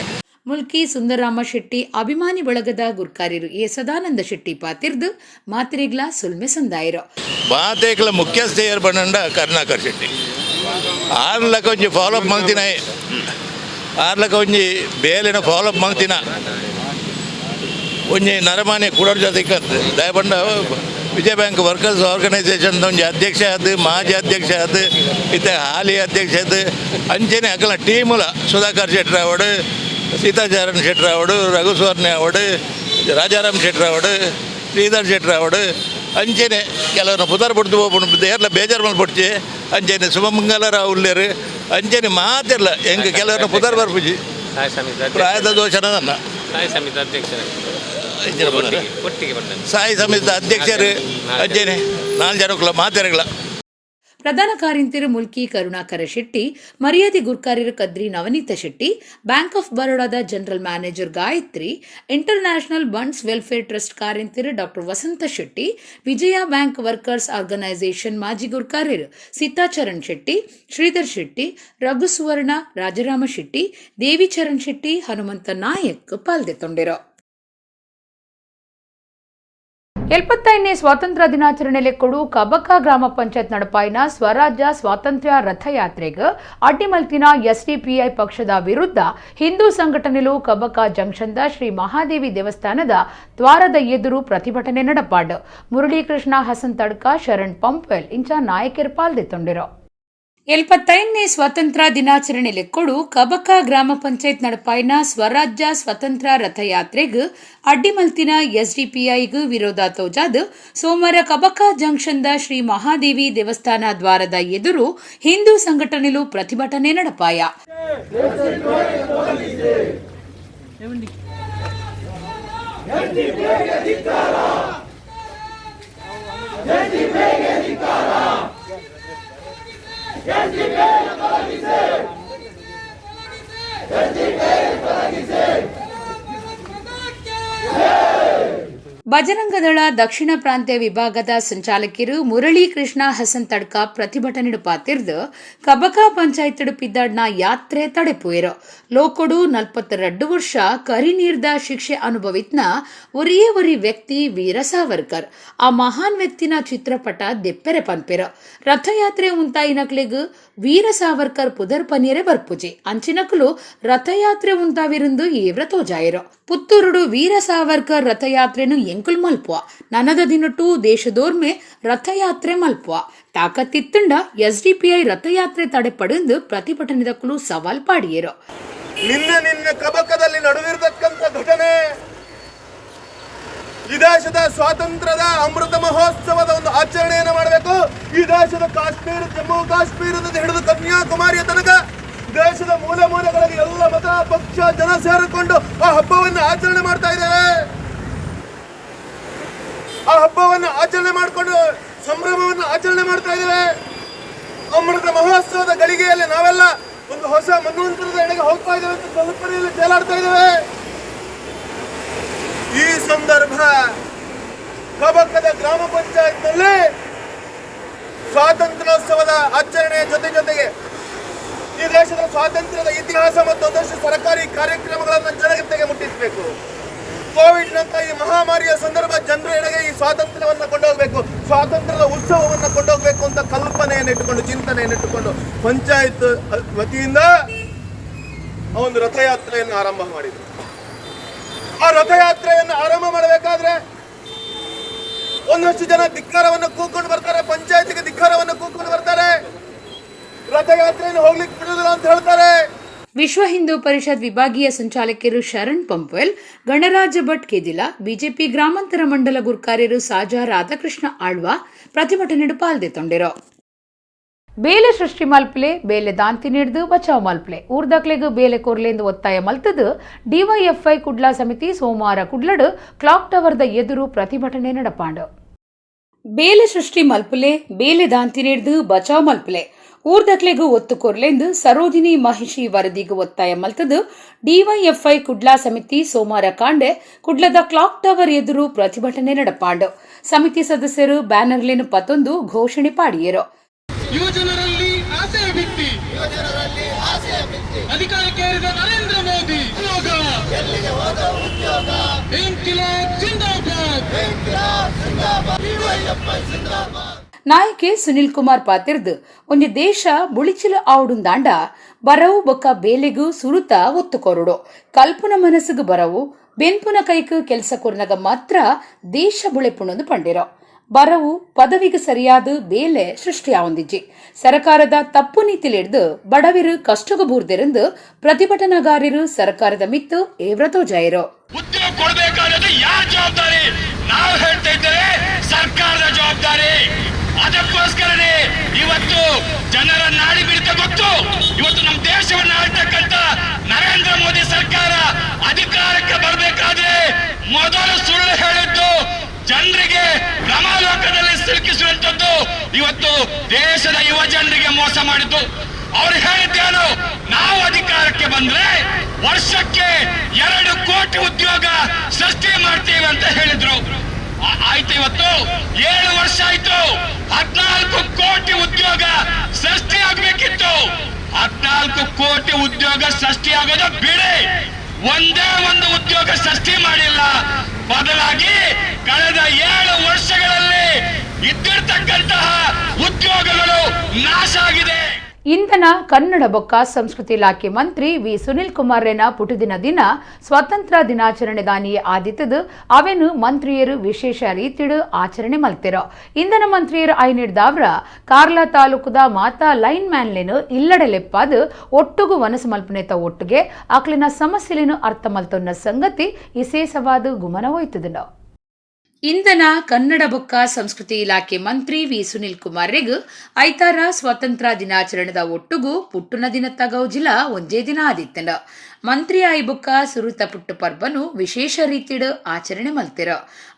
ಮುಲ್ಕಿ ಸುಂದರರಾಮ ಶೆಟ್ಟಿ ಅಭಿಮಾನಿ ಬಳಗದ ಗುರ್ಕಾರಿರು ಎ ಸದಾನಂದ ಶೆಟ್ಟಿ ಪಾತಿರ್ದು ಮಾತಿರಿಗ್ಲಾ ಸುಲ್ಮೆ ಸಂದಾಯಿರು. ಬಾತೇಕಲ ಮುಖ್ಯಸ್ಥೆಯರ್ ಬಣ್ಣಂಡ ಕರುಣಾಕರ್ ಶೆಟ್ಟಿ 6 ಲಕ್ಷ ಒಂಜಿ ಫಾಲೋಅಪ್ ಮಲ್ತಿನ, 6 ಲಕ್ಷ ಒಂಜಿ ಬೇಲೆನ ಫಾಲೋಅಪ್ ಮಲ್ತಿನ ಒಂಜಿ ನರಮಾನೆ ಕೂಡೋರ್ ಜೊತೆ ದಯಪಂಡ ವಿಜಯ ಬ್ಯಾಂಕ್ ವರ್ಕರ್ಸ್ ಆರ್ಗನೈಸೇಷನ್ ಒಂಜಿ ಅಧ್ಯಕ್ಷ ಆದ್, ಮಾಜಿ ಅಧ್ಯಕ್ಷ ಆದ್, ಇತ್ತೆ ಹಾಲಿ ಅಧ್ಯಕ್ಷ ಆದ್, ಅಂಚೆನೆ ಅಕಲ ಟೀಮುಲ ಸುಧಾಕರ್ ಶೆಟ್ಟರ್ ಅವಡು, ಸೀತಾಚಾರನ್ ಶೆಟ್ಟರ್ ಅವಡು, ರಘು ಸುವರ್ಣೆ ಅವಡು, ರಾಜಾರಾಮ್ ಶೆಟ್ಟರ್ ಅವಡು, ಶ್ರೀಧರ್ ಶೆಟ್ಟರ್ ಅವಡು, ಅಂಚೆನೆ ಕೆಲವರ ಪುದರ್ ಪುಡ್ದು ಪೋಪುಂಡು ದೇರ್ಲ ಬೇಜಾರು ಮಲ್ಪೊಡ್ಚಿ, ಅಂಚೆನೆ ಸುಮಂಗಲರಾವ್ ಉಲ್ಲೇರು, ಅಂಚೆನೆ ಮಾತಿರ್ಲ ಹೆಂಗೆ ಕೆಲವರ ಪುದರ್ ಬರ್ಪುಜಿ ಪ್ರಾಯದ ದೋಷನ ನನ್ನ ಸಾಯಿ ಸಮಿತಿದ ಅಧ್ಯಕ್ಷರು ಅಂಚೆನೆ 4 ಜನಕ್ಕಲ ಮಾತೆರಗಳ. ಪ್ರಧಾನ ಕಾರ್ಯಂತಿರು ಮುಲ್ಕಿ ಕರುಣಾಕರ ಶೆಟ್ಟಿ, ಮರ್ಯಾದೆ ಗುರ್ಕಾರ್ಯರು ಕದ್ರಿ ನವನೀತ ಶೆಟ್ಟಿ, ಬ್ಯಾಂಕ್ ಆಫ್ ಬರೋಡಾದ general manager Gayathri, international Bunts welfare trust ಕಾರ್ಯಂತಿರು doctor Vasantha Shetty, Vijaya bank workers organisation ಮಾಜಿ ಗುರ್ಕಾರ್ಯರು ಸೀತಾಚರಣ್ ಶೆಟ್ಟಿ, ಶ್ರೀಧರ್ ಶೆಟ್ಟಿ, ರಘು ಸುವರ್ಣ, ರಾಜರಾಮ ಶೆಟ್ಟಿ, ದೇವಿಚರಣ್ ಶೆಟ್ಟಿ, ಹನುಮಂತ ನಾಯಕ್ ಪಾಲ್ದೆತ್ತೊಂಡಿರು. 75ನೇ ಸ್ವಾತಂತ್ರ್ಯ ದಿನಾಚರಣೆಯಲ್ಲಿ ಕೊಡು ಕಬಕ ಗ್ರಾಮ ಪಂಚಾಯತ್ ನಡಪಾಯಿನ ಸ್ವರಾಜ್ಯ ಸ್ವಾತಂತ್ರ್ಯ ರಥಯಾತ್ರೆಗೆ ಅಡ್ಡಿಮಲ್ತಿನ ಎಸ್ಡಿಪಿಐ ಪಕ್ಷದ ವಿರುದ್ಧ ಹಿಂದೂ ಸಂಘಟನೆಲು ಕಬಕ ಜಂಕ್ಷನ್ದ ಶ್ರೀ ಮಹಾದೇವಿ ದೇವಸ್ಥಾನದ ದ್ವಾರದ ಎದುರು ಪ್ರತಿಭಟನೆ ನಡಪಾಡು. ಮುರಳೀಕೃಷ್ಣ ಹಸನ್ ತಡ್ಕ, ಶರಣ್ ಪಂಪ್ವೆಲ್ ಇಂಚ ನಾಯಕರು ಪಾಲ್ದೆತ್ತೊಂಡಿರು. 75ನೇ ಸ್ವಾತಂತ್ರ್ಯ ದಿನಾಚರಣೆ ಲೆಕ್ಕೊಡು ಕಬಕ ಗ್ರಾಮ ಪಂಚಾಯತ್ ನಡಪಾಯಿನ ಸ್ವರಾಜ್ಯ ಸ್ವತಂತ್ರ ರಥಯಾತ್ರೆಗ್ ಅಡ್ಡಿಮಲ್ತಿನ ಎಸ್ಡಿಪಿಐಗ್ ವಿರೋಧ ತೋಜಾದ್ ಸೋಮವಾರ ಕಬಕ ಜಂಕ್ಷನ್ದ ಶ್ರೀ ಮಹಾದೇವಿ ದೇವಸ್ಥಾನ ದ್ವಾರದ ಎದುರು ಹಿಂದೂ ಸಂಘಟನೆಲು ಪ್ರತಿಭಟನೆ ನಡಪಾಯ. ಬಜರಂಗದಳ ದಕ್ಷಿಣ ಪ್ರಾಂತ್ಯ ವಿಭಾಗದ ಸಂಚಾಲಕರು ಮುರಳಿ ಕೃಷ್ಣ ಹಸನ್ ತಡ್ಕ ಪ್ರತಿಭಟನೆ ಪಾತಿರ್ದು ಕಬಕ ಪಂಚಾಯತ್ ಪಿದ್ದಾಡ್ನ ಯಾತ್ರೆ ತಡೆಪುಯೆರು. ಲೋಕೊಡು 42 ವರ್ಷ ಕರಿನೀರ್ದ ಶಿಕ್ಷೆ ಅನುಭವಿತ್ನ ಒರಿಯೇ ಒರಿ ವ್ಯಕ್ತಿ ವೀರ ಸಾವರ್ಕರ್. ಆ ಮಹಾನ್ ವ್ಯಕ್ತಿನ ಚಿತ್ರಪಟ ದೆಪ್ಪೆರೆ ಪನ್ಪೆರು. ರಥಯಾತ್ರೆ ಉಂತಾಯಿನಕ್ಲೆಗ್ ವೀರ ಸಾವರ್ಕರ್ ಪುದರ್ ಪನಿಯರೆ ಬರ್ಪುಜಿ. ಅಂಚಿನಕುಲು ರಥಯಾತ್ರೆ ಉಂತಾವಿರುಂದು ಏವ್ರ ತೋಜಾಯಿರು. ಪುತ್ತೂರುಡು ವೀರ ಸಾವರ್ಕರ್ ರಥಯಾತ್ರೆನು ಎಂಕುಲ್ ಮಲ್ಪುವ. ನನದ ದಿನಟು ದೇಶದೋರ್ಮೆ ರಥಯಾತ್ರೆ ಮಲ್ಪುವ. ತಾಕತ್ತಿತ್ತುಂಡ ಎಸ್ಡಿಪಿಐ ರಥಯಾತ್ರೆ ತಡೆಪಡೆಂದು ಪ್ರತಿಭಟನೆದಕ್ಕಲು ಸವಾಲ್ ಪಾಡಿಯರು. ನಿನ್ನೆ ನಿನ್ನೆ ಕಬಕದಲ್ಲಿ ನಡೆದಿರತಕ್ಕಂಥ ಘಟನೆ ಈ ದೇಶದ ಸ್ವಾತಂತ್ರ್ಯದ ಅಮೃತ ಮಹೋತ್ಸವದ ಒಂದು ಆಚರಣೆಯನ್ನು ಮಾಡಬೇಕು. ಈ ದೇಶದ ಕಾಶ್ಮೀರ, ಜಮ್ಮು ಕಾಶ್ಮೀರದಿಂದ ಹಿಡಿದು ಕನ್ಯಾಕುಮಾರಿಯ ತನಕ ದೇಶದ ಮೂಲೆ ಮೂಲೆಗಳಲ್ಲಿ ಎಲ್ಲ ಮತ, ಪಕ್ಷ, ಜನ ಸೇರಿಕೊಂಡು ಆ ಹಬ್ಬವನ್ನು ಆಚರಣೆ ಮಾಡ್ತಾ ಇದ್ದೇವೆ. ಆ ಹಬ್ಬವನ್ನು ಆಚರಣೆ ಮಾಡಿಕೊಂಡು ಸಂಭ್ರಮವನ್ನು ಆಚರಣೆ ಮಾಡ್ತಾ ಇದ್ದೇವೆ. ಅಮೃತ ಮಹೋತ್ಸವದ ಗಳಿಗೆಯಲ್ಲಿ ನಾವೆಲ್ಲ ಒಂದು ಹೊಸ ಮನ್ವಂತರದ ಎಡೆಗೆ ಹೋಗ್ತಾ ಇದ್ದೇವೆ ಅಂತ ಕಲ್ಪನೆಯಲ್ಲಿ ತೇಲಾಡ್ತಾ ಇದ್ದೇವೆ. ಈ ಸಂದರ್ಭ ಕಬಕದ ಗ್ರಾಮ ಪಂಚಾಯತ್ನಲ್ಲಿ ಸ್ವಾತಂತ್ರ್ಯೋತ್ಸವದ ಆಚರಣೆಯ ಜೊತೆ ಜೊತೆಗೆ ಈ ದೇಶದ ಸ್ವಾತಂತ್ರ್ಯದ ಇತಿಹಾಸ ಮತ್ತು ಒಂದಷ್ಟು ಸರ್ಕಾರಿ ಕಾರ್ಯಕ್ರಮಗಳನ್ನು ಜನತೆಗೆ ಮುಟ್ಟಿಸಬೇಕು. ಕೋವಿಡ್ ನಂತ ಈ ಮಹಾಮಾರಿಯ ಸಂದರ್ಭ ಜನರ ಎಡೆಗೆ ಈ ಸ್ವಾತಂತ್ರ್ಯವನ್ನು ಕೊಂಡೋಗ್ಬೇಕು, ಸ್ವಾತಂತ್ರ್ಯದ ಉತ್ಸವವನ್ನು ಕೊಂಡೋಗ್ಬೇಕು ಅಂತ ಕಲ್ಪನೆಯನ್ನಿಟ್ಟುಕೊಂಡು, ಚಿಂತನೆಯನ್ನಿಟ್ಟುಕೊಂಡು ಪಂಚಾಯತ್ ವತಿಯಿಂದ ಆ ಒಂದು ರಥಯಾತ್ರೆಯನ್ನು ಆರಂಭ ಮಾಡಿದರು. ಆ ರಥಯಾತ್ರೆಯನ್ನು ಆರಂಭ ಮಾಡಬೇಕಾದ್ರೆ ಒಂದಷ್ಟು ಜನ ಧಿಕ್ಕಾರವನ್ನು ಕೂಕೊಂಡು ಬರ್ತಾರೆ, ಪಂಚಾಯತ್ಗೆ ಧಿಕ್ಕಾರವನ್ನು ಕೂಕೊಂಡು ಬರ್ತಾರೆ, ರಥಯಾತ್ರೆಯನ್ನು ಹೋಗ್ಲಿಕ್ಕೆ ಬಿಡುದಿಲ್ಲ ಅಂತ ಹೇಳ್ತಾರೆ. ವಿಶ್ವ ಹಿಂದೂ ಪರಿಷತ್ ವಿಭಾಗೀಯ ಸಂಚಾಲಕರು ಶರಣ್ ಪಂಪ್ವೆಲ್, ಗಣರಾಜ ಭಟ್ ಕೆದಿಲ, ಬಿಜೆಪಿ ಗ್ರಾಮಾಂತರ ಮಂಡಲ ಗುರ್ಕಾರ್ಯರು ಸಾಜಾ ರಾಧಾಕೃಷ್ಣ ಆಳ್ವ ಪ್ರತಿಭಟನೆ ಪಾಲ್ದೆತೊಂಡಿರು. ಬೇಲೆ ಸೃಷ್ಟಿ ಮಲ್ಪಲೆ, ಬೇಲೆ ದಾಂತಿ ನೀಡ್ದು ಬಚಾವ್ ಮಲ್ಪಲೆ, ಊರ್ದಕ್ಲೆಗ್ ಬೇಲೆ ಕೊರ್ಲೆಂದು ಒತ್ತಾಯ ಮಲ್ತದು ಡಿವೈಎಫ್ಐ ಕುಡ್ಲಾ ಸಮಿತಿ ಸೋಮವಾರ ಕುಡ್ಲಡು ಕ್ಲಾಕ್ ಟವರ್ದ ಎದುರು ಪ್ರತಿಭಟನೆ ನಡಪಾಂಡು. ಬೇಲೆ ಸೃಷ್ಟಿ ಮಲ್ಪಲೆ, ಬೇಲೆ ದಾಂತಿ ನೀಡ್ದು ಬಚಾವ್ ಮಲ್ಪಲೆ, ಊರ್ದಕ್ಲೆಗ್ ಒತ್ತು ಕೊರ್ಲೆಂದು ಸರೋಜಿನಿ ಮಹಿಷಿ ವರದಿಗೂ ಒತ್ತಾಯ ಮಲ್ತದು ಡಿವೈಎಫ್ಐ ಕುಡ್ಲಾ ಸಮಿತಿ ಸೋಮವಾರ ಕಾಂಡೆ ಕುಡ್ಲದ ಕ್ಲಾಕ್ ಟವರ್ ಎದುರು ಪ್ರತಿಭಟನೆ ನಡಪಾಂಡು. ಸಮಿತಿ ಸದಸ್ಯರು ಬ್ಯಾನರ್ಲೇನು ಪತ್ತೊಂದು ಘೋಷಣೆ ಪಾಡಿಯರು. ಯುವಜನರಲ್ಲಿ ಆಸೆಯ ಬಿತ್ತಿ ಅಧಿಕಾರಕ್ಕೇರಿದ ನರೇಂದ್ರ ಮೋದಿ ಇನ್ಕಿಲಾಬ್ ಜಿಂದಾಬಾದ್. ನಾಯಕೆ ಸುನಿಲ್ ಕುಮಾರ್ ಪಾತಿರ್ದು ಒಂಜಿ ದೇಶ ಬುಳಿಚಿಲು ಆವುಡುಂದಾಂಡ ಬರವು ಬೊಕ್ಕ ಬೇಲೆಗು ಸುರುತ ಒತ್ತು ಕೊರಡು. ಕಲ್ಪುನ ಮನಸ್ಸುಗು ಬರವು, ಬೆನ್ಪುನ ಕೈಕ್ ಕೆಲಸ ಕೊರ್ನಗ ಮಾತ್ರ ದೇಶ ಬುಳೆಪುಣಂದು ಪಂಡಿರೋ. ಬರವು ಪದವಿಗೆ ಸರಿಯಾದ ಬೇಲೆ ಸೃಷ್ಟಿಯಾವೊಂದಿಜ್ಜಿ. ಸರ್ಕಾರದ ತಪ್ಪು ನೀತಿಲಿಡ್ದು ಬಡವಿರು ಕಷ್ಟಗು ಬೂರ್ದಿರಂದು ಪ್ರತಿಭಟನಾಗಾರರು ಸರ್ಕಾರದ ಮಿತ್ತು ಏವ್ರ ತೋಜಾಯಿರು. ಉದ್ಯೋಗ ಕೊಡಬೇಕಾದ್ರೆ ಯಾರ ಜವಾಬ್ದಾರಿ? ನಾವು ಹೇಳ್ತಾ ಇದ್ದೇವೆ, ಸರ್ಕಾರದ ಜವಾಬ್ದಾರಿ. ಅದಕ್ಕೋಸ್ಕರನೇ ಇವತ್ತು ಜನರ ನಾಡಿ ಮಿಡಿತ ಗೊತ್ತು. ಇವತ್ತು ನಮ್ಮ ದೇಶವನ್ನು ಆಳ್ತಕ್ಕಂತ ನರೇಂದ್ರ ಮೋದಿ ಸರ್ಕಾರ ಅಧಿಕಾರಕ್ಕೆ ಬರಬೇಕಾದ್ರೆ ಮೊದಲು ಸುಳ್ಳು ಹೇಳಿದ್ದು, ಜನರಿಗೆ ಭ್ರಮಾಲೋಕದಲ್ಲಿ ಸಿಲುಕಿಸುವಂತದ್ದು, ಇವತ್ತು ದೇಶದ ಯುವ ಜನರಿಗೆ ಮೋಸ ಮಾಡಿದ್ದು. ಅವರು ಹೇಳಿದ್ದೇನು? ನಾವು ಅಧಿಕಾರಕ್ಕೆ ಬಂದ್ರೆ ವರ್ಷಕ್ಕೆ 2 ಕೋಟಿ ಉದ್ಯೋಗ ಸೃಷ್ಟಿ ಮಾಡ್ತೀವಿ ಅಂತ ಹೇಳಿದ್ರು. ಆಯ್ತು, ಇವತ್ತು 7 ವರ್ಷ ಆಯ್ತು. 14 ಕೋಟಿ ಉದ್ಯೋಗ ಸೃಷ್ಟಿ ಆಗ್ಬೇಕಿತ್ತು. 14 ಕೋಟಿ ಉದ್ಯೋಗ ಸೃಷ್ಟಿ ಆಗೋದು ಬಿಡಿ, ಒಂದೇ ಒಂದು ಉದ್ಯೋಗ ಸೃಷ್ಟಿ ಮಾಡಿಲ್ಲ. ಬದಲಾಗಿ ಕಳೆದ 7 ವರ್ಷಗಳಲ್ಲಿ ಇದ್ದಿರ್ತಕ್ಕಂತಹ ಉದ್ಯೋಗಗಳು ನಾಶ ಆಗಿದೆ. ಇಂಧನ ಕನ್ನಡ ಬೊಕ್ಕ ಸಂಸ್ಕೃತಿ ಇಲಾಖೆ ಮಂತ್ರಿ ವಿ ಸುನಿಲ್ ಕುಮಾರ್ರೆನ ಪುಟುದಿನ ದಿನ ಸ್ವಾತಂತ್ರ್ಯ ದಿನಾಚರಣೆ ದಾನಿಯೇ ಆದಿತ್ತದು ಅವೆನು ಮಂತ್ರಿಯರು ವಿಶೇಷ ರೀತಿಡು ಆಚರಣೆ ಮಲ್ತಿರೋ. ಇಂಧನ ಮಂತ್ರಿಯರು ಐನಿಡ್ದಾವ್ರ ಕಾರ್ಲಾ ತಾಲೂಕುದ ಮಾತಾ ಲೈನ್ ಮ್ಯಾನ್ಲೇನು ಇಲ್ಲಡೆ ಲೆಪ್ಪಾದು ಒಟ್ಟುಗು ವನಸು ಮಲ್ಪನೆತ ಒಟ್ಟಿಗೆ ಆಕ್ಲಿನ ಸಮಸ್ಯೆಲೇನು ಅರ್ಥ ಮಲ್ತೊನ್ನ ಸಂಗತಿ ಇಸೇಸವಾದ ಗುಮನ ಹೋಯ್ತದನು. ಇಂಧನ ಕನ್ನಡ ಬೊಕ್ಕ ಸಂಸ್ಕೃತಿ ಇಲಾಖೆ ಮಂತ್ರಿ ವಿ ಸುನಿಲ್ ಕುಮಾರ್ ರೆಗ್ ಐತಾರ ಸ್ವಾತಂತ್ರ್ಯ ದಿನಾಚರಣೆದ ಒಟ್ಟುಗು ಪುಟ್ಟುನ ದಿನ ತಗೌ ಜಿಲ್ಲಾ ಒಂಜೇ ದಿನ ಆದಿತ್ತಂಡ. ಮಂತ್ರಿ ಆಯಿಬುಕ್ಕ ಸುರುತ ಪುಟ್ಟು ಪರ್ಬನು ವಿಶೇಷ ರೀತಿಡ್ ಆಚರಣೆ ಮಲ್ತೆರ್.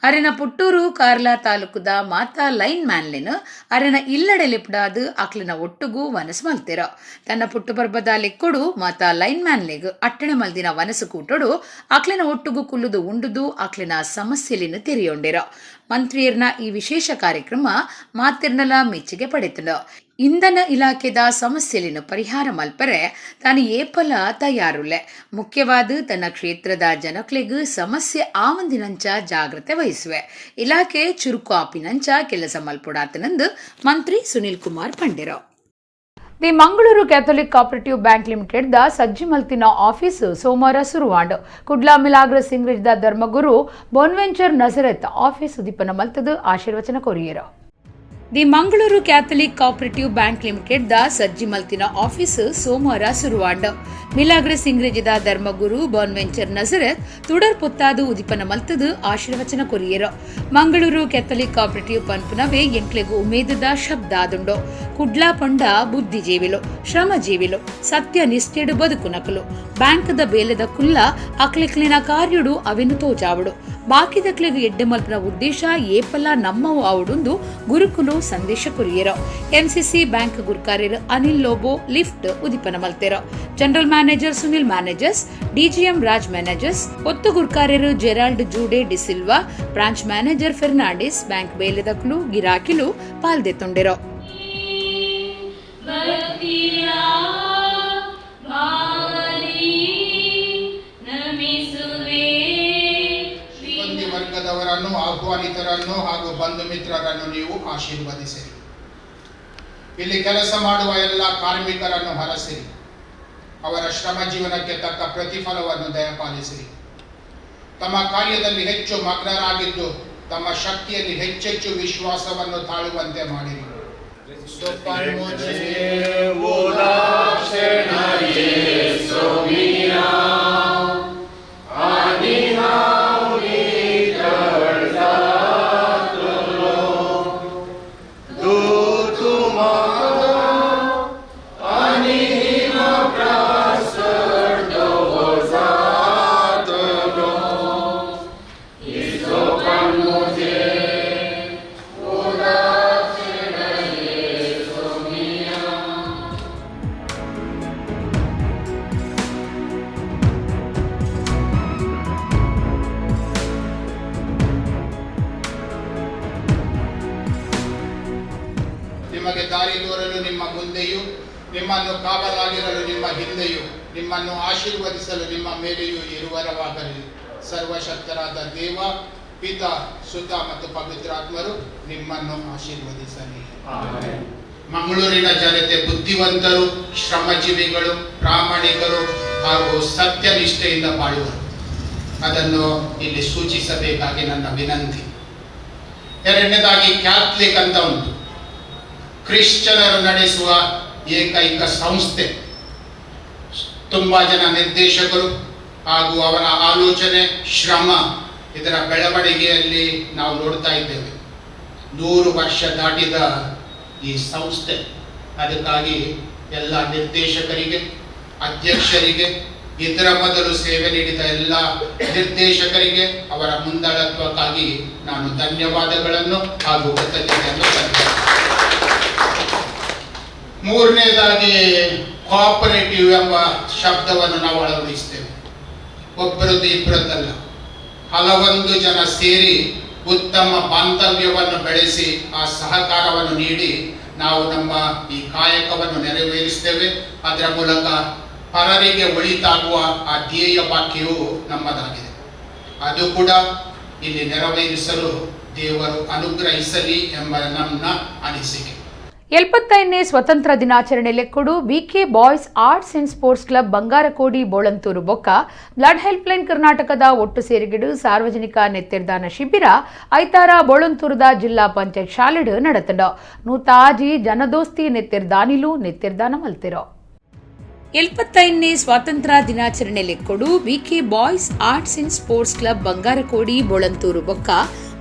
ಅರೆನ ಪುಟ್ಟೂರು ಕಾರ್ಲಾ ತಾಲೂಕುದ ಮಾತಾ ಲೈನ್ ಮ್ಯಾನ್ಲೆನ್ ಅರೆನ ಇಲ್ಲಡೆ ಲೆಪುಡಾದ್ ಅಕ್ಲೆನ ಒಟ್ಟುಗು ವನಸ್ ಮಲ್ತೆರ್. ತನ್ನ ಪುಟ್ಟು ಪರ್ಬದ ಲೆಕ್ಕೊಡು ಮಾತಾ ಲೈನ್ ಮ್ಯಾನ್ಲೆಗ್ ಅಟ್ಟಣೆ ಮಲ್ದಿನ ವನಸು ಕೂಟೊಡು ಅಕ್ಲೆನ ಒಟ್ಟುಗು ಕುಲ್ಲುದು ಉಂಡುದು ಅಕ್ಲೆನ ಸಮಸ್ಯೆಲೆನ್ ತೆರಿಯೊಂಡೆರ್. ಮಂತ್ರಿಯರ್ನ ಈ ವಿಶೇಷ ಕಾರ್ಯಕ್ರಮ ಮಾತೆರ್ನಲ ಮೆಚ್ಚುಗೆ ಪಡೆತುಂಡು. ಇಂಧನ ಇಲಾಖೆದ ಸಮಸ್ಯೆಲೆನ್ ಪರಿಹಾರ ಮಲ್ಪರೆ ತಾನು ಏಪಲ ತಯಾರುಲ್ಲೆ. ಮುಖ್ಯವಾದ್ ತನ್ನ ಕ್ಷೇತ್ರದ ಜನಕ್ಲೆಗ್ ಸಮಸ್ಯೆ ಆವಂದಿನಂಚ ಜಾಗ್ರತೆ ವಹಿಸುವೆ. ಇಲಾಖೆ ಚುರುಕು ಆಪಿನಂಚ ಕೆಲಸ ಮಲ್ಪೊಡಾತನಂದು ಮಂತ್ರಿ Sunil Kumar ಪಂಡೆರು. The Mangaluru Catholic cooperative bank limited the ಸಜ್ಜಿ ಮಲ್ತಿನ ಆಫೀಸ್ ಸೋಮವಾರ ಸುರುವಾಂಡ್. Kudla Milagres English the ಧರ್ಮಗುರು ಬೊನ್ವೆಂಚರ್ ನಜರೆತ್ office ಉದಿಪನ ಮಲ್ತದು ಆಶೀರ್ವಚನ ಕೊರಿಯೆರು. The Mangaluru Catholic cooperative bank limited the ಸಜ್ಜಿ ಮಲ್ತಿನ ಆಫೀಸ್ ಸೋಮವಾರ ಸುರುವಾಂಡ್. ಮಿಲಾಗ್ರಸ್ ಇಂಗ್ರೇಜಿದ ಧರ್ಮಗುರು ಬಾನ್ವೆಂಚರ್ ನಜರೆತ್ ತುಡರ್ ಪೊತ್ತಾದು ಉದಿಪನ ಮಲ್ತದು ಆಶೀರ್ವಚನ ಕೊರಿಯೆರು. ಮಂಗಳೂರು ಕ್ಯಾಥಲಿಕ್ ಕೋಆಪರೇಟಿವ್ ಪನ್ಪುನವೇ ಎಂಕ್ಲೆಗು ಉಮೇದದ ಶಬ್ದ ಆದುಂಡು. ಕುಡ್ಲಾ ಪಂಡ ಬುದ್ಧಿಜೀವಿಲು, ಶ್ರಮಜೀವಿಲು, ಸತ್ಯ ನಿಷ್ಠೆಡು ಬದುಕುನಕುಲು. ಬ್ಯಾಂಕ್ದ ಬೇಲೆದ ಕುಲ್ಲ ಅಕ್ಲೆಕ್ಲಿನ ಕಾರ್ಯುಡು ಅವೆನು ತೋಜಾವಡು. ಬಾಕಿದಕ್ಲೆಗ್ ಎಡ್ಡೆ ಮಲ್ಪುನ ಉದ್ದೇಶ ಏಪಲ ನಮ್ಮವು ಆವಡುಂದು ಗುರುಕುಲು ಸಂದೇಶ ಕೊರಿಯೆರು. ಎಂಸಿಸಿ ಬ್ಯಾಂಕ್ ಗುರ್ಕಾರ್ಯರು ಅನಿಲ್ ಲೋಬೋ ಲಿಫ್ಟ್ ಉದಿಪನ ಮಲ್ತೆರು. General manager Sunil Menezes, DGM Raj Menezes, ಒತ್ತು ಗುರ್ಕಾರ್ಯರು Gerald Jude D'Silva, branch manager Fernandes, bank ಬೇಲೆದಕ್ಲು ಗಿರಾಕಿಲು ಪಾಲ್ದೆತ್ತೊಂಡೆರು. ಸಿಬ್ಬಂದಿ ವರ್ಗದವರನ್ನು, ಆಹ್ವಾನಿತರನ್ನು ಹಾಗೂ ಬಂಧು ಮಿತ್ರರನ್ನು ನೀವು ಆಶೀರ್ವದಿಸಿರಿ. ಇಲ್ಲಿ ಕೆಲಸ ಮಾಡುವ ಎಲ್ಲ ಕಾರ್ಮಿಕರನ್ನು ಹರಸಿರಿ. ಅವರ ಶ್ರಮ ಜೀವನಕ್ಕೆ ತಕ್ಕ ಪ್ರತಿಫಲವನ್ನು ದಯಪಾಲಿಸಿರಿ. ತಮ್ಮ ಕಾರ್ಯದಲ್ಲಿ ಹೆಚ್ಚು ಮಗ್ನರಾಗಿದ್ದು ತಮ್ಮ ಶಕ್ತಿಯಲ್ಲಿ ಹೆಚ್ಚೆಚ್ಚು ವಿಶ್ವಾಸವನ್ನು ತಾಳುವಂತೆ ಮಾಡಿರಿ. ನಿಮಗೆ ದಾರಿ ತೋರಲು ನಿಮ್ಮ ಮುಂದೆಯೂ, ನಿಮ್ಮನ್ನು ಕಾವಲಾಗಿರಲು ನಿಮ್ಮ ಹಿಂದೆಯೂ, ನಿಮ್ಮನ್ನು ಆಶೀರ್ವದಿಸಲು ನಿಮ್ಮ ಮೇಲೆಯೂ ಇರುವರವಾಗಲಿ. ಸರ್ವಶಕ್ತರಾದ ದೇವ, ಪಿತ, ಸುತ ಮತ್ತು ಪವಿತ್ರಾತ್ಮರು ನಿಮ್ಮನ್ನು ಆಶೀರ್ವದಿಸಲಿ. ಮಂಗಳೂರಿನ ಜನತೆ ಬುದ್ಧಿವಂತರು, ಶ್ರಮಜೀವಿಗಳು, ಪ್ರಾಮಾಣಿಕರು ಹಾಗೂ ಸತ್ಯನಿಷ್ಠೆಯಿಂದ ಬಾಳುವರು. ಅದನ್ನು ಇಲ್ಲಿ ಸೂಚಿಸಬೇಕಾಗಿ ನನ್ನ ವಿನಂತಿ. ಎರಡನೇದಾಗಿ ಕ್ಯಾಥಲಿಕ್ ಅಂತ ಉಂಟು, ಕ್ರಿಶ್ಚಿಯನರು ನಡೆಸುವ ಏಕೈಕ ಸಂಸ್ಥೆ. ತುಂಬ ಜನ ನಿರ್ದೇಶಕರು ಹಾಗೂ ಅವರ ಆಲೋಚನೆ, ಶ್ರಮ ಇದರ ಬೆಳವಣಿಗೆಯಲ್ಲಿ ನಾವು ನೋಡ್ತಾ ಇದ್ದೇವೆ. 100 ವರ್ಷ ದಾಟಿದ ಈ ಸಂಸ್ಥೆ. ಅದಕ್ಕಾಗಿ ಎಲ್ಲ ನಿರ್ದೇಶಕರಿಗೆ, ಅಧ್ಯಕ್ಷರಿಗೆ, ಇದರ ಮೊದಲು ಸೇವೆ ನೀಡಿದ ಎಲ್ಲ ನಿರ್ದೇಶಕರಿಗೆ ಅವರ ಮುಂದಾಳತ್ವಕ್ಕಾಗಿ ನಾನು ಧನ್ಯವಾದಗಳನ್ನು ಹಾಗೂ ಕೃತಜ್ಞತೆಯನ್ನು ಸಲ್ಲಿಸ್ತೇನೆ. ಮೂರನೇದಾಗಿ ಕೋಆಪರೇಟಿವ್ ಎಂಬ ಶಬ್ದವನ್ನು ನಾವು ಅಳವಡಿಸ್ತೇವೆ. ಒಬ್ಬರದ್ದು ಇಬ್ಬರದ್ದಲ್ಲ, ಹಲವೊಂದು ಜನ ಸೇರಿ ಉತ್ತಮ ಬಾಂಧವ್ಯವನ್ನು ಬೆಳೆಸಿ ಆ ಸಹಕಾರವನ್ನು ನೀಡಿ ನಾವು ನಮ್ಮ ಈ ಕಾಯಕವನ್ನು ನೆರವೇರಿಸ್ತೇವೆ. ಅದರ ಮೂಲಕ ಪರರಿಗೆ ಒಳಿತಾಗುವ ಆ ಧ್ಯೇಯ ವಾಕ್ಯವು ನಮ್ಮದಾಗಿದೆ. ಅದು ಕೂಡ ಇಲ್ಲಿ ನೆರವೇರಿಸಲು ದೇವರು ಅನುಗ್ರಹಿಸಲಿ ಎಂಬ ನಮ್ಮ ಅನಿಸಿಕೆ. 75ನೇ ಸ್ವತಂತ್ರ ದಿನಾಚರಣೆ ಲೆಕ್ಕಡು BK boys arts and sports club Bangarakodi Bolantur ಬೊಕ್ಕ ಬ್ಲಡ್ ಹೆಲ್ಪ್ಲೈನ್ ಕರ್ನಾಟಕದ ಒಟ್ಟು ಸೇರಿಗಿಡು ಸಾರ್ವಜನಿಕ ನೆತ್ತೆರ್ದಾನ ಶಿಬಿರ ಐತಾರ ಬೋಳಂತೂರದ ಜಿಲ್ಲಾ ಪಂಚಾಯತ್ ಶಾಲೆಡು ನಡತಂಡ. 106 ಜನದೋಸ್ತಿ ನೆತ್ತೆರ್ದಾನಿಲು ನೆತ್ತೆರ್ದಾನ ಮಲ್ತಿರೋ. 75ನೇ ಸ್ವಾತಂತ್ರ್ಯ ದಿನಾಚರಣೆ ಲೆಕ್ಕಡು BK boys arts and sports club Bangarakodi Bolantur ಬೊಕ್ಕ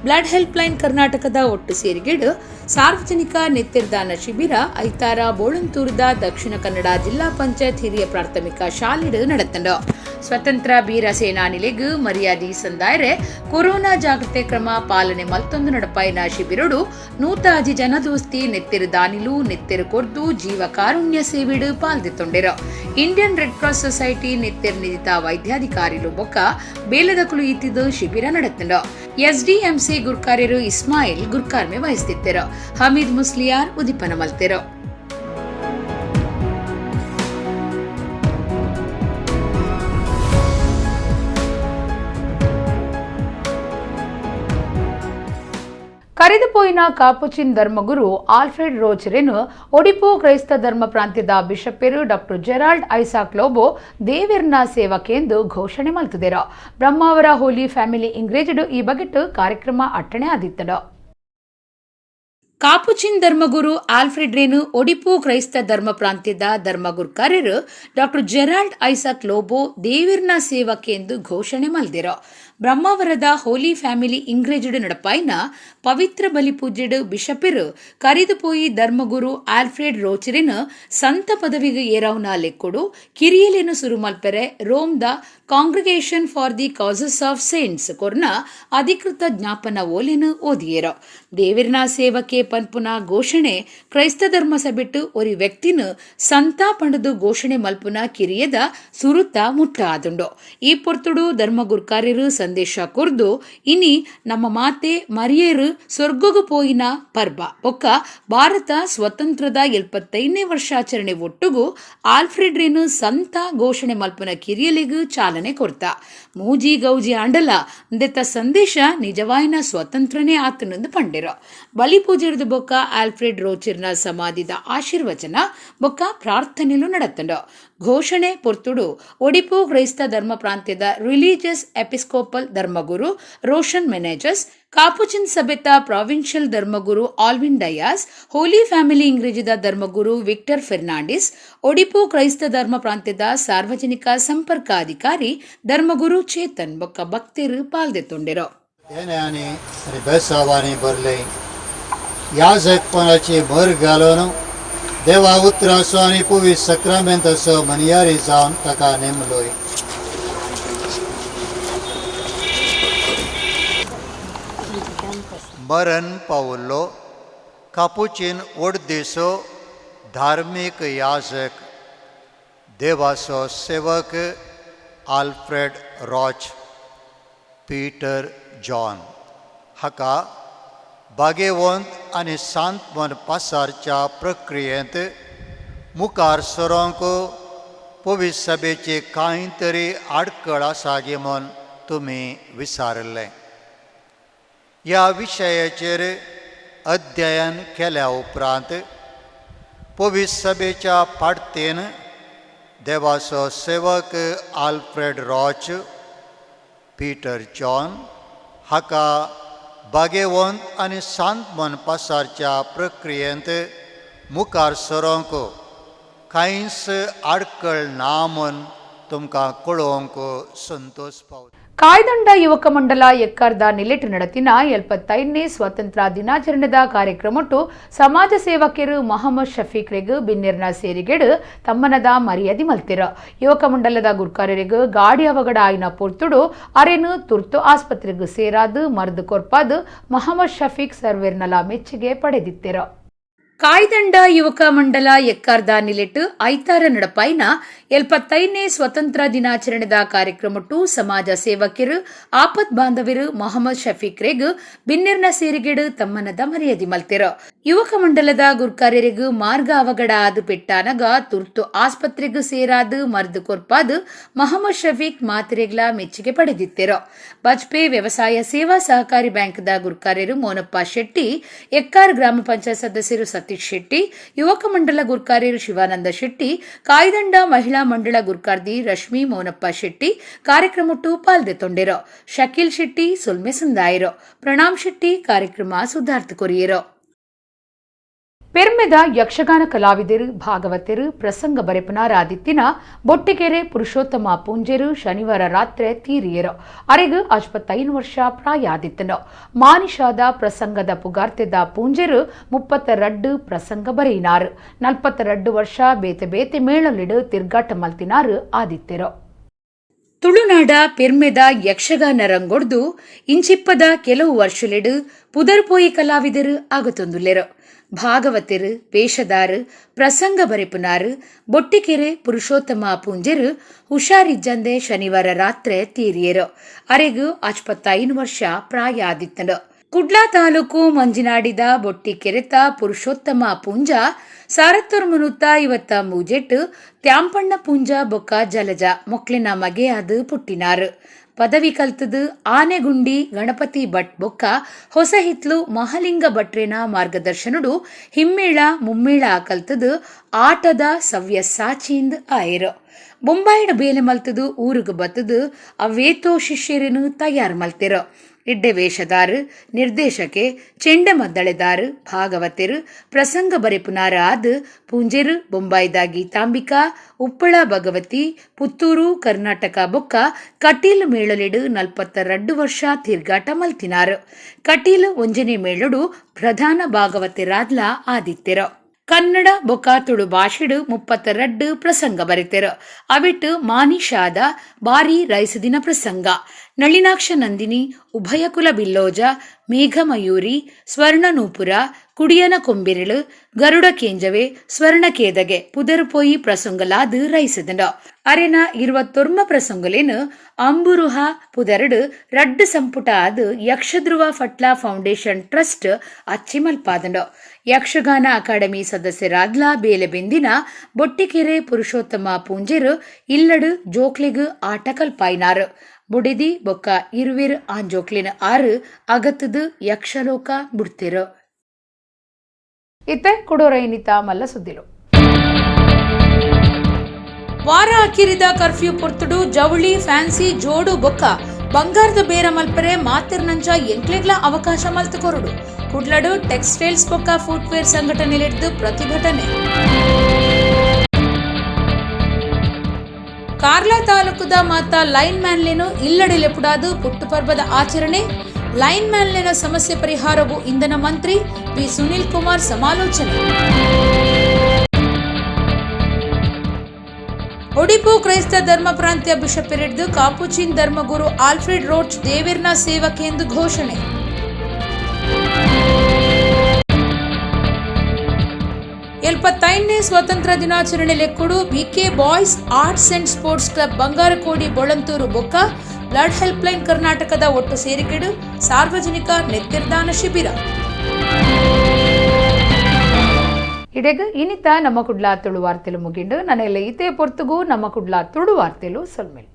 Blood help line ಕರ್ನಾಟಕದ ಒಟ್ಟು ಸೇರಿಗೆಡು ಸಾರ್ವಜನಿಕ ನೆತ್ತಿರ್ದಾನ ಶಿಬಿರ ಐತಾರ ಬೋಳಂತೂರದ ದಕ್ಷಿಣ ಕನ್ನಡ ಜಿಲ್ಲಾ ಪಂಚಾಯತ್ ಹಿರಿಯ ಪ್ರಾಥಮಿಕ ಶಾಲೆಡು ನಡೆತಂಡು. ಸ್ವತಂತ್ರ ಬೀರ ಸೇನಾನಿಲೆಗ್ ಮರ್ಯಾದಿ ಸಂದಾಯರೆ ಕೊರೋನಾ ಜಾಗೃತೆ ಕ್ರಮ ಪಾಲನೆ ಮಲ್ತೊಂದು ನಡಪಾಯಿನ ಶಿಬಿರಡು 105 ಜನ ದೋಸ್ತಿ ನೆತ್ತಿರು ದಾನಿಲು ನೆತ್ತಿರು ಕೊರ್ದು ಜೀವ ಕಾರುಣ್ಯ ಸೇವೆಡು ಪಾಲ್ದಿತ್ತೊಂಡೆರು. ಇಂಡಿಯನ್ ರೆಡ್ ಕ್ರಾಸ್ ಸೊಸೈಟಿ ನೆತ್ತಿರ್ ನಿಧಿತ ವೈದ್ಯಾಧಿಕಾರಿಲು ಬೊಕ್ಕ ಬೇಲದಕುಲು ಇತ್ತಿದ್ದು ಶಿಬಿರ ನಡೆತಂಡು. ಎಸ್ಡಿಎಂಸಿ ಗುರ್ಕಾರ್ಯರು ಇಸ್ಮಾಯಿಲ್ ಗುರ್ಕಾರ್ಮೆ ವಹಿಸುತ್ತಿದ್ದರು. ಹಮೀದ್ ಮುಸ್ಲಿಯಾರ್ ಉದಿಪನ ಮಲ್ತೆರು. ಕರೆದುಪೋಯಿನ ಕಾಪುಚಿನ್ ಧರ್ಮಗುರು ಆಲ್ಫ್ರೆಡ್ ರೋಚರೆನು ಒಡಿಪು ಕ್ರೈಸ್ತ ಧರ್ಮ ಪ್ರಾಂತ್ಯದ ಬಿಷಪ್ಪೆರು ಡಾಕ್ಟರ್ ಜೆರಾಲ್ಡ್ ಐಸಾಕ್ ಲೋಬೋ ದೇವಿರ್ನ ಸೇವಕೆಂದು ಘೋಷಣೆ ಮಲ್ತುದೆರು. ಬ್ರಹ್ಮಾವರ ಹೋಲಿ ಫ್ಯಾಮಿಲಿ ಇಂಗ್ರೇಜ್ಡ್ ಈ ಬಗೆಟ್ ಕಾರ್ಯಕ್ರಮ ಅಟ್ಟಣೆ ಆದಿತ್ತಡು. ಕಾಪುಚಿನ್ ಧರ್ಮಗುರು ಆಲ್ಫ್ರೆಡ್ ರೇನು ಒಡಿಪು ಕ್ರೈಸ್ತ ಧರ್ಮ ಪ್ರಾಂತ್ಯದ ಧರ್ಮಗುರ್ಕಾರ್ಯರು ಡಾಕ್ಟರ್ ಜೆರಾಲ್ಡ್ ಐಸಾಕ್ ಲೋಬೋ ದೇವಿರ್ನ ಸೇವಕೆಂದು ಘೋಷಣೆ ಮಲ್ದಿರು. ಬ್ರಹ್ಮಾವರದ ಹೋಲಿ ಫ್ಯಾಮಿಲಿ ಇಂಗ್ರೇಜ್ಡ್ ನಡಪಾಯಿನ ಪವಿತ್ರ ಬಲಿಪೂಜೆಡು ಬಿಷಪಿರು ಕರಿದುಪೋಯಿ ಧರ್ಮಗುರು ಆಲ್ಫ್ರೆಡ್ ರೋಚರಿನ ಸಂತ ಪದವಿಗೆ ಏರವ್ನ ಲೆಕ್ಕೊಡು ಕಿರಿಯಲೇನು ಸುರುಮಲ್ಪೆರೆ ರೋಮ್ದ Congregation for the Causes of Saints ಕೊರ್ನ ಅಧಿಕೃತ ಜ್ಞಾಪನ ಓಲೆನು ಓದಿಯೇರೋ. ದೇವಿರ್ನ ಸೇವಕೆ ಪನ್ಪುನ ಘೋಷಣೆ ಕ್ರೈಸ್ತ ಧರ್ಮ ಸಬಿಟ್ಟು ಒರಿ ವ್ಯಕ್ತಿನ ಸಂತ ಪಂಡದು ಘೋಷಣೆ ಮಲ್ಪುನ ಕಿರಿಯದ ಸುರುತ ಮುಟ್ಟ ಆದುಂಡು. ಈ ಪೊರ್ತುಡು ಧರ್ಮಗುರ್ಕಾರ್ಯರು ಸಂದೇಶ ಕೊರ್ದು ಇನಿ ನಮ್ಮ ಮಾತೆ ಮರಿಯೇರು ಸ್ವರ್ಗಗು ಪೋಯಿನ ಪರ್ಬ ಬೊಕ್ಕ ಭಾರತ ಸ್ವತಂತ್ರದ 75ನೇ ವರ್ಷಾಚರಣೆ ಒಟ್ಟುಗು ಆಲ್ಫ್ರೆಡ್ ರೇನು ಸಂತ ಘೋಷಣೆ ಮಲ್ಪುನ ಕಿರಿಯಲಿಗೂ ಚಾಲನೆ ಕೊರ್ತ. ಮೂಜಿ ಗೌಜಿ ಆಂಡಲ ದೆತ್ತ ಸಂದೇಶ ನಿಜವಾಯಿನ ಸ್ವತಂತ್ರನೇ ಆತನಂದು ಪಂಡೆರು. ಬಲಿಪೂಜೆರ್ದು ಬೊಕ್ಕ ಆಲ್ಫ್ರೆಡ್ ರೋಚಿರ್ನ ಸಮಾಧಿದ ಆಶೀರ್ವಚನ ಬೊಕ್ಕ ಪ್ರಾರ್ಥನೆಲು ನಡತಂಡು. ಘೋಷಣೆ ಪೊರ್ತುಡು ಒಡಿಪು ಕ್ರೈಸ್ತ ಧರ್ಮ ಪ್ರಾಂತ್ಯದ ರಿಲಿಜಿಯಸ್ ಎಪಿಸ್ಕೋಪಲ್ ಧರ್ಮಗುರು ರೋಷನ್ ಮೆನೇಜಸ್, ಕಾಪುಚಿನ್ ಸಭೆತ ಪ್ರಾವಿನ್ಷಿಯಲ್ ಧರ್ಮಗುರು ಆಲ್ವಿನ್ ಡಯಾಸ್, ಹೋಲಿ ಫ್ಯಾಮಿಲಿ ಇಂಗ್ರೇಜಿದ ಧರ್ಮಗುರು ವಿಕ್ಟರ್ ಫೆರ್ನಾಂಡಿಸ್, ಒಡಿಪು ಕ್ರೈಸ್ತ ಧರ್ಮ ಪ್ರಾಂತ್ಯದ ಸಾರ್ವಜನಿಕ ಸಂಪರ್ಕ ಅಧಿಕಾರಿ ಧರ್ಮಗುರು ಚೇತನ್ ಬೊಕ್ಕ ಭಕ್ತರು ಪಾಲ್ದೆತ್ತೊಂಡೆರು. याजकपणाची भर घालून देवा उतराचो आनी पवित्र सक्रामेंताचो मनियारी जावन ताका नेमलोय. मरण पावल्लो कापुचीन ओडदेसो धार्मीक याजक देवाचो सेवक आल्फ्रेड रॉच पीटर जॉन हाका बागेवंत आनी सांतमन पासारच्या प्रक्रियेंत मुखार सरोंक पवित्र सभेची कांय तरी आडखळ आसा गी म्हूण तुमी विचारिल्लें. ह्या विशयाचेर अध्ययन केल्या उपरांत पवित्र सभेच्या पाडतेन देवाचो सेवक आल्फ्रेड रॉच पीटर जॉन हाका बागेवंत आनी सांतमन पासारच्या प्रक्रियेंत मुखार सरोंक कांयच आडखळ ना म्हूण तुमकां कळोवंक संतोश पावता. ಕಾಯ್ದಂಡ ಯುವಕ ಮಂಡಲ ಎಕ್ಕಾರ್ದ ನಿಲೆಟ್ ನಡತಿನ 75ನೇ ಸ್ವಾತಂತ್ರ್ಯ ದಿನಾಚರಣೆದ ಕಾರ್ಯಕ್ರಮಟ್ಟು ಸಮಾಜ ಸೇವಕರು ಮೊಹಮ್ಮದ್ ಶಫೀಕ್ ರೆಗ್ ಬಿನ್ನೆರ್ನ ಸೇರಿಗೆಡು ತಮ್ಮನದ ಮರ್ಯಾದೆ ಮಲ್ತಿರ. ಯುವಕ ಮಂಡಲದ ಗುರ್ಕಾರರಿಗ್ ಗಾಡಿ ಅವಘಡ ಆಯಿನ ಪೊರ್ತುಡು ಅರೆನು ತುರ್ತು ಆಸ್ಪತ್ರೆಗ್ ಸೇರಾದು ಮರ್ದು ಕೊರ್ಪಾದು ಮೊಹಮ್ಮದ್ ಶಫೀಕ್ ಸರ್ವೇರ್ನಲ ಮೆಚ್ಚುಗೆ ಪಡೆದಿತ್ತಿರ. ಕಾಯ್ದಂಡ ಯುವಕ ಮಂಡಲ ಎಕ್ಕಾರ್ದ ನಿಲೆಟ್ ಐತಾರ ನಡಪಾಯಿನ 75ನೇ ಸ್ವತಂತ್ರ ದಿನಾಚರಣೆದ ಕಾರ್ಯಕ್ರಮಟ್ಟು ಸಮಾಜ ಸೇವಕರು ಆಪತ್ ಬಾಂಧವರು ಮೊಹಮ್ಮದ್ ಶಫೀಕ್ ರೆಗ್ ಬಿನ್ನೆರ್ನ ಸೇರಿಗೆಡು ತಮ್ಮನದ ಮರ್ಯಾದೆ ಮಲ್ತಿರು. ಯುವಕ ಮಂಡಲದ ಗುರ್ಕಾರ್ಯರಿಗ್ ಮಾರ್ಗ ಅವಘಡ ಆದು ಪೆಟ್ಟಾನಗ ತುರ್ತು ಆಸ್ಪತ್ರೆಗ್ ಸೇರಾದು ಮರ್ದು ಕೊರ್ಪಾದು ಮೊಹಮ್ಮದ್ ಶಫೀಕ್ ಮಾತಿರೆಗ್ಲ ಮೆಚ್ಚುಗೆ ಪಡೆದಿತ್ತಿರು. ಬಜ್ಪೆ ವ್ಯವಸಾಯ ಸೇವಾ ಸಹಕಾರಿ ಬ್ಯಾಂಕ್ದ ಗುರ್ಕಾರ್ಯರು ಮೋನಪ್ಪ ಶೆಟ್ಟಿ, ಎಕ್ಕಾರ್ ಗ್ರಾಮ ಪಂಚಾಯತ್ ಸದಸ್ಯರು ಸತೀಶ್ ಶೆಟ್ಟಿ, ಯುವಕ ಮಂಡಲ ಗುರ್ಕಾರ್ಯರು ಶಿವಾನಂದ ಶೆಟ್ಟಿ, ಕಾಯ್ದಂಡ ಮಹಿಳಾ ಮಂಡಳ ಗುರ್ಕಾರ್ದಿ ರಶ್ಮಿ ಮೋನಪ್ಪ ಶೆಟ್ಟಿ ಕಾರ್ಯಕ್ರಮಟ್ಟು ಪಾಲ್ದೆತ್ತೊಂಡೆರು. ಶಕೀಲ್ ಶೆಟ್ಟಿ ಸುಲ್ಮೆ ಸಂದಾಯರು. ಪ್ರಣಾಮ್ ಶೆಟ್ಟಿ ಕಾರ್ಯಕ್ರಮ ಸುಧಾರ್ಥ ಕೊರಿಯರು. ಪೆರ್ಮೆದ ಯಕ್ಷಗಾನ ಕಲಾವಿದರು ಭಾಗವತರು ಪ್ರಸಂಗ ಬರೆಪುನಾರಾದಿತ್ತಿನ ಬೊಟ್ಟಿಗೆರೆ ಪುರುಷೋತ್ತಮ ಪೂಂಜೆರು ಶನಿವಾರ ರಾತ್ರಿ ತೀರಿಯರು. ಅರೆಗು 55 ವರ್ಷ ಪ್ರಾಯಾದಿತ್ತನು. ಮಾನಿಷಾದ ಪ್ರಸಂಗದ ಪುಗಾರ್ತೆದ ಪೂಂಜೆರು 32 ಪ್ರಸಂಗ ಬರೆಯಿನಾರು. 42 ವರ್ಷ ಬೇತೆ ಬೇತೆ ಮೇಳಲಿಡು ತಿರ್ಗಾಟ ಮಲ್ತಿನಾರು ಆದಿತ್ತೆರು. ತುಳುನಾಡ ಪೆರ್ಮೆದ ಯಕ್ಷಗಾನ ರಂಗೊಡ್ದು ಇಂಚಿಪ್ಪದ ಕೆಲವು ವರ್ಷಲೆಡು ಪುದರ್ಪೋಯಿ ಕಲಾವಿದರು ಆಗತೊಂದುಲ್ಲೆರು. ಭಾಗವತರು ವೇಷದಾರು ಪ್ರಸಂಗ ಬರೆಪುನಾರು ಬೊಟ್ಟಿಕೆರೆ ಪುರುಷೋತ್ತಮ ಪೂಂಜೆರು ಹುಷಾರಿಜ್ಜಂದೆ ಶನಿವಾರ ರಾತ್ರಿ ತೀರಿಯರು. ಅರೆಗು 55 ವರ್ಷ ಪ್ರಾಯ ಆದಿತ್ತನು. ಕುಡ್ಲಾ ತಾಲೂಕು ಮಂಜಿನಾಡಿದ ಬೊಟ್ಟಿಕೆರೆತ ಪುರುಷೋತ್ತಮ ಪೂಂಜ 1953 ತ್ಯಾಂಪಣ್ಣ ಪೂಂಜ ಬೊಕ್ಕ ಜಲಜ ಮೊಕ್ಲಿನ ಮಗೆಯಾದ ಪುಟ್ಟಿನಾರು. ಪದವಿ ಕಲ್ತದು ಆನೆಗುಂಡಿ ಗಣಪತಿ ಭಟ್ ಬೊಕ್ಕ ಹೊಸಹಿತ್ಲು ಮಹಲಿಂಗ ಭಟ್ರೇನ ಮಾರ್ಗದರ್ಶನುಡು ಹಿಮ್ಮೇಳ ಮುಮ್ಮೇಳ ಕಲ್ತದು ಆಟದ ಸವ್ಯ ಸಾಚಿಂದ್ ಆಯರು. ಬೊಂಬಾಯಿನ ಬೇಲೆ ಮಲ್ತದು ಊರುಗು ಬತ್ತದು ಅವೇತೋ ಶಿಷ್ಯರನ್ನು ತಯಾರು ಮಲ್ತಿರು. ಇಡ್ಡೆ ವೇಷದಾರು ನಿರ್ದೇಶಕೆ ಚೆಂಡೆ ಮದ್ದಳೆದಾರು ಭಾಗವತರು ಪ್ರಸಂಗ ಬರೆಪುನಾರ ಆದ ಪೂಂಜೆರು ಬೊಂಬಾಯಿದ ಗೀತಾಂಬಿಕಾ ಉಪ್ಪಳ ಭಗವತಿ ಪುತ್ತೂರು ಕರ್ನಾಟಕ ಬೊಕ್ಕ ಕಟೀಲ್ ಮೇಳಲಿಡು 42 ವರ್ಷ ತಿರ್ಗಾಟ ಮಲ್ತಿನಾರು. ಕಟೀಲ್ ಒಂಜನೆ ಮೇಳಡು ಪ್ರಧಾನ ಭಾಗವತರಾದ್ಲ ಆದಿತ್ಯರು. ಕನ್ನಡ ಬೊಕ್ಕ ತುಳು ಭಾಷೆಡು 32 ಪ್ರಸಂಗ ಬರೆತೆರು. ಅವಿಟ್ಟು ಮಾನಿಷಾದ ಬಾರಿ ರೈಸದಿನ ಪ್ರಸಂಗ ನಳಿನಾಕ್ಷ ನಂದಿನಿ ಉಭಯಕುಲ ಬಿಲ್ಲೋಜ ಮೇಘಮಯೂರಿ ಸ್ವರ್ಣನೂಪುರ ಕುಡಿಯನ ಕೊಂಬಿರಳು ಗರುಡ ಕೇಂಜವೆ ಸ್ವರ್ಣಕೇದಗೆ ಪುದರುಪೋಯಿ ಪ್ರಸಂಗಲಾದ ರೈಸದನ. ಅರೆನ 29 ಪ್ರಸಂಗಲೇನು ಅಂಬುರುಹ ಪುದರಡು ರಡ್ಡು ಸಂಪುಟ ಆದ ಯಕ್ಷಧ್ರುವ ಫಟ್ಲಾ ಫೌಂಡೇಶನ್ ಟ್ರಸ್ಟ್ ಅಚ್ಚಿಮಲ್ಪಾದನು. ಯಕ್ಷಗಾನ ಅಕಾಡೆಮಿ ಸದಸ್ಯರಾದ್ಲಾ ಬೇಲೆ ಬೆಂದಿನ ಬೊಟ್ಟಿಕೆರೆ ಪುರುಷೋತ್ತಮ ಪೂಂಜೆರು ಇಲ್ಲಡು ಜೋಕ್ಲಿಗು ಆಟ ಕಲ್ಪಾಯಿನಾರು. ಬುಡಿದಿ ಬೊಕ್ಕ ಇರುವಿರ್ ಆಂಜೋಕ್ಲಿನ ಆರು ಅಗತ್ತದು ಯಕ್ಷಲೋಕ ಬುಡ್ತಿರು. ಇತ್ತೆ ಕುಡೋರೈನಿತ ಮಲ್ಲ ಸುದ್ದಿಲು. ವಾರ ಅಕಿರಿದ ಕರ್ಫ್ಯೂ ಪೊರ್ತುಡು ಜವಳಿ ಫ್ಯಾನ್ಸಿ ಜೋಡು ಬೊಕ್ಕ ಬಂಗಾರದ ಬೇರ ಮಲ್ಪರೆ ಮಾತಿರ್ನಂಚ ಎಂಕ್ಲೆಗ್ಲ ಅವಕಾಶ ಮಲ್ತುಕೊರಡು. ಕುಡ್ಲಡು ಟೆಕ್ಸ್ಟೈಲ್ಸ್ ಬೊಕ್ಕ ಫುಟ್ವೇರ್ ಸಂಘಟನೆಲಿಡ್ದು ಪ್ರತಿಭಟನೆ. ಕಾರ್ಲಾ ತಾಲೂಕುದ ಮಾತಾ ಲೈನ್ ಮ್ಯಾನ್ಲೇನು ಇಲ್ಲಡಿಲೆಪುಡಾದು ಪುಟ್ಟು ಪರ್ಬದ ಆಚರಣೆ. ಲೈನ್ ಮ್ಯಾನ್ಲೇನ ಸಮಸ್ಯೆ ಪರಿಹಾರವು ಇಂಧನ ಮಂತ್ರಿ ಪಿ ಸುನೀಲ್ ಕುಮಾರ್ ಸಮಾಲೋಚನೆ. ಒಡಿಪು ಕ್ರೈಸ್ತ ಧರ್ಮ ಪ್ರಾಂತ್ಯ ಬಿಷಪ್ ಹಿಡಿದು ಕಾಪುಚಿನ್ ಧರ್ಮಗುರು ಆಲ್ಫ್ರೆಡ್ ರೋಚ್ ದೇವಿರ್ನ ಸೇವಕೆಂದು ಘೋಷಣೆ. 75ನೇ ಸ್ವಾತಂತ್ರ್ಯ ದಿನಾಚರಣೆ ಲೆಕ್ಕುಡು BK boys arts and sports club Bangarakodi Bolantur ಬೊಕ್ಕ ಬ್ಲಡ್ ಹೆಲ್ಪ್ಲೈನ್ ಕರ್ನಾಟಕದ ಒಟ್ಟು ಸೇರಿಕೆಡು ಸಾರ್ವಜನಿಕ ನೆತ್ತಿರ್ದಾನ ಶಿಬಿರ. ಇಡೆಗ ಇನಿತ ನಮ್ಮ ಕುಡ್ಲಾ ತುಳು ವಾರ್ತೆಲು ಮುಗಿಂಡು. ನನ್ನೆಲ್ಲ ಇತೇ ಪೊರ್ತುಗು ನಮ್ಮ ಕುಡ್ಲಾ ತುಳು ವಾರ್ತೆಲು ಸೊಲ್ಮೆಲ್.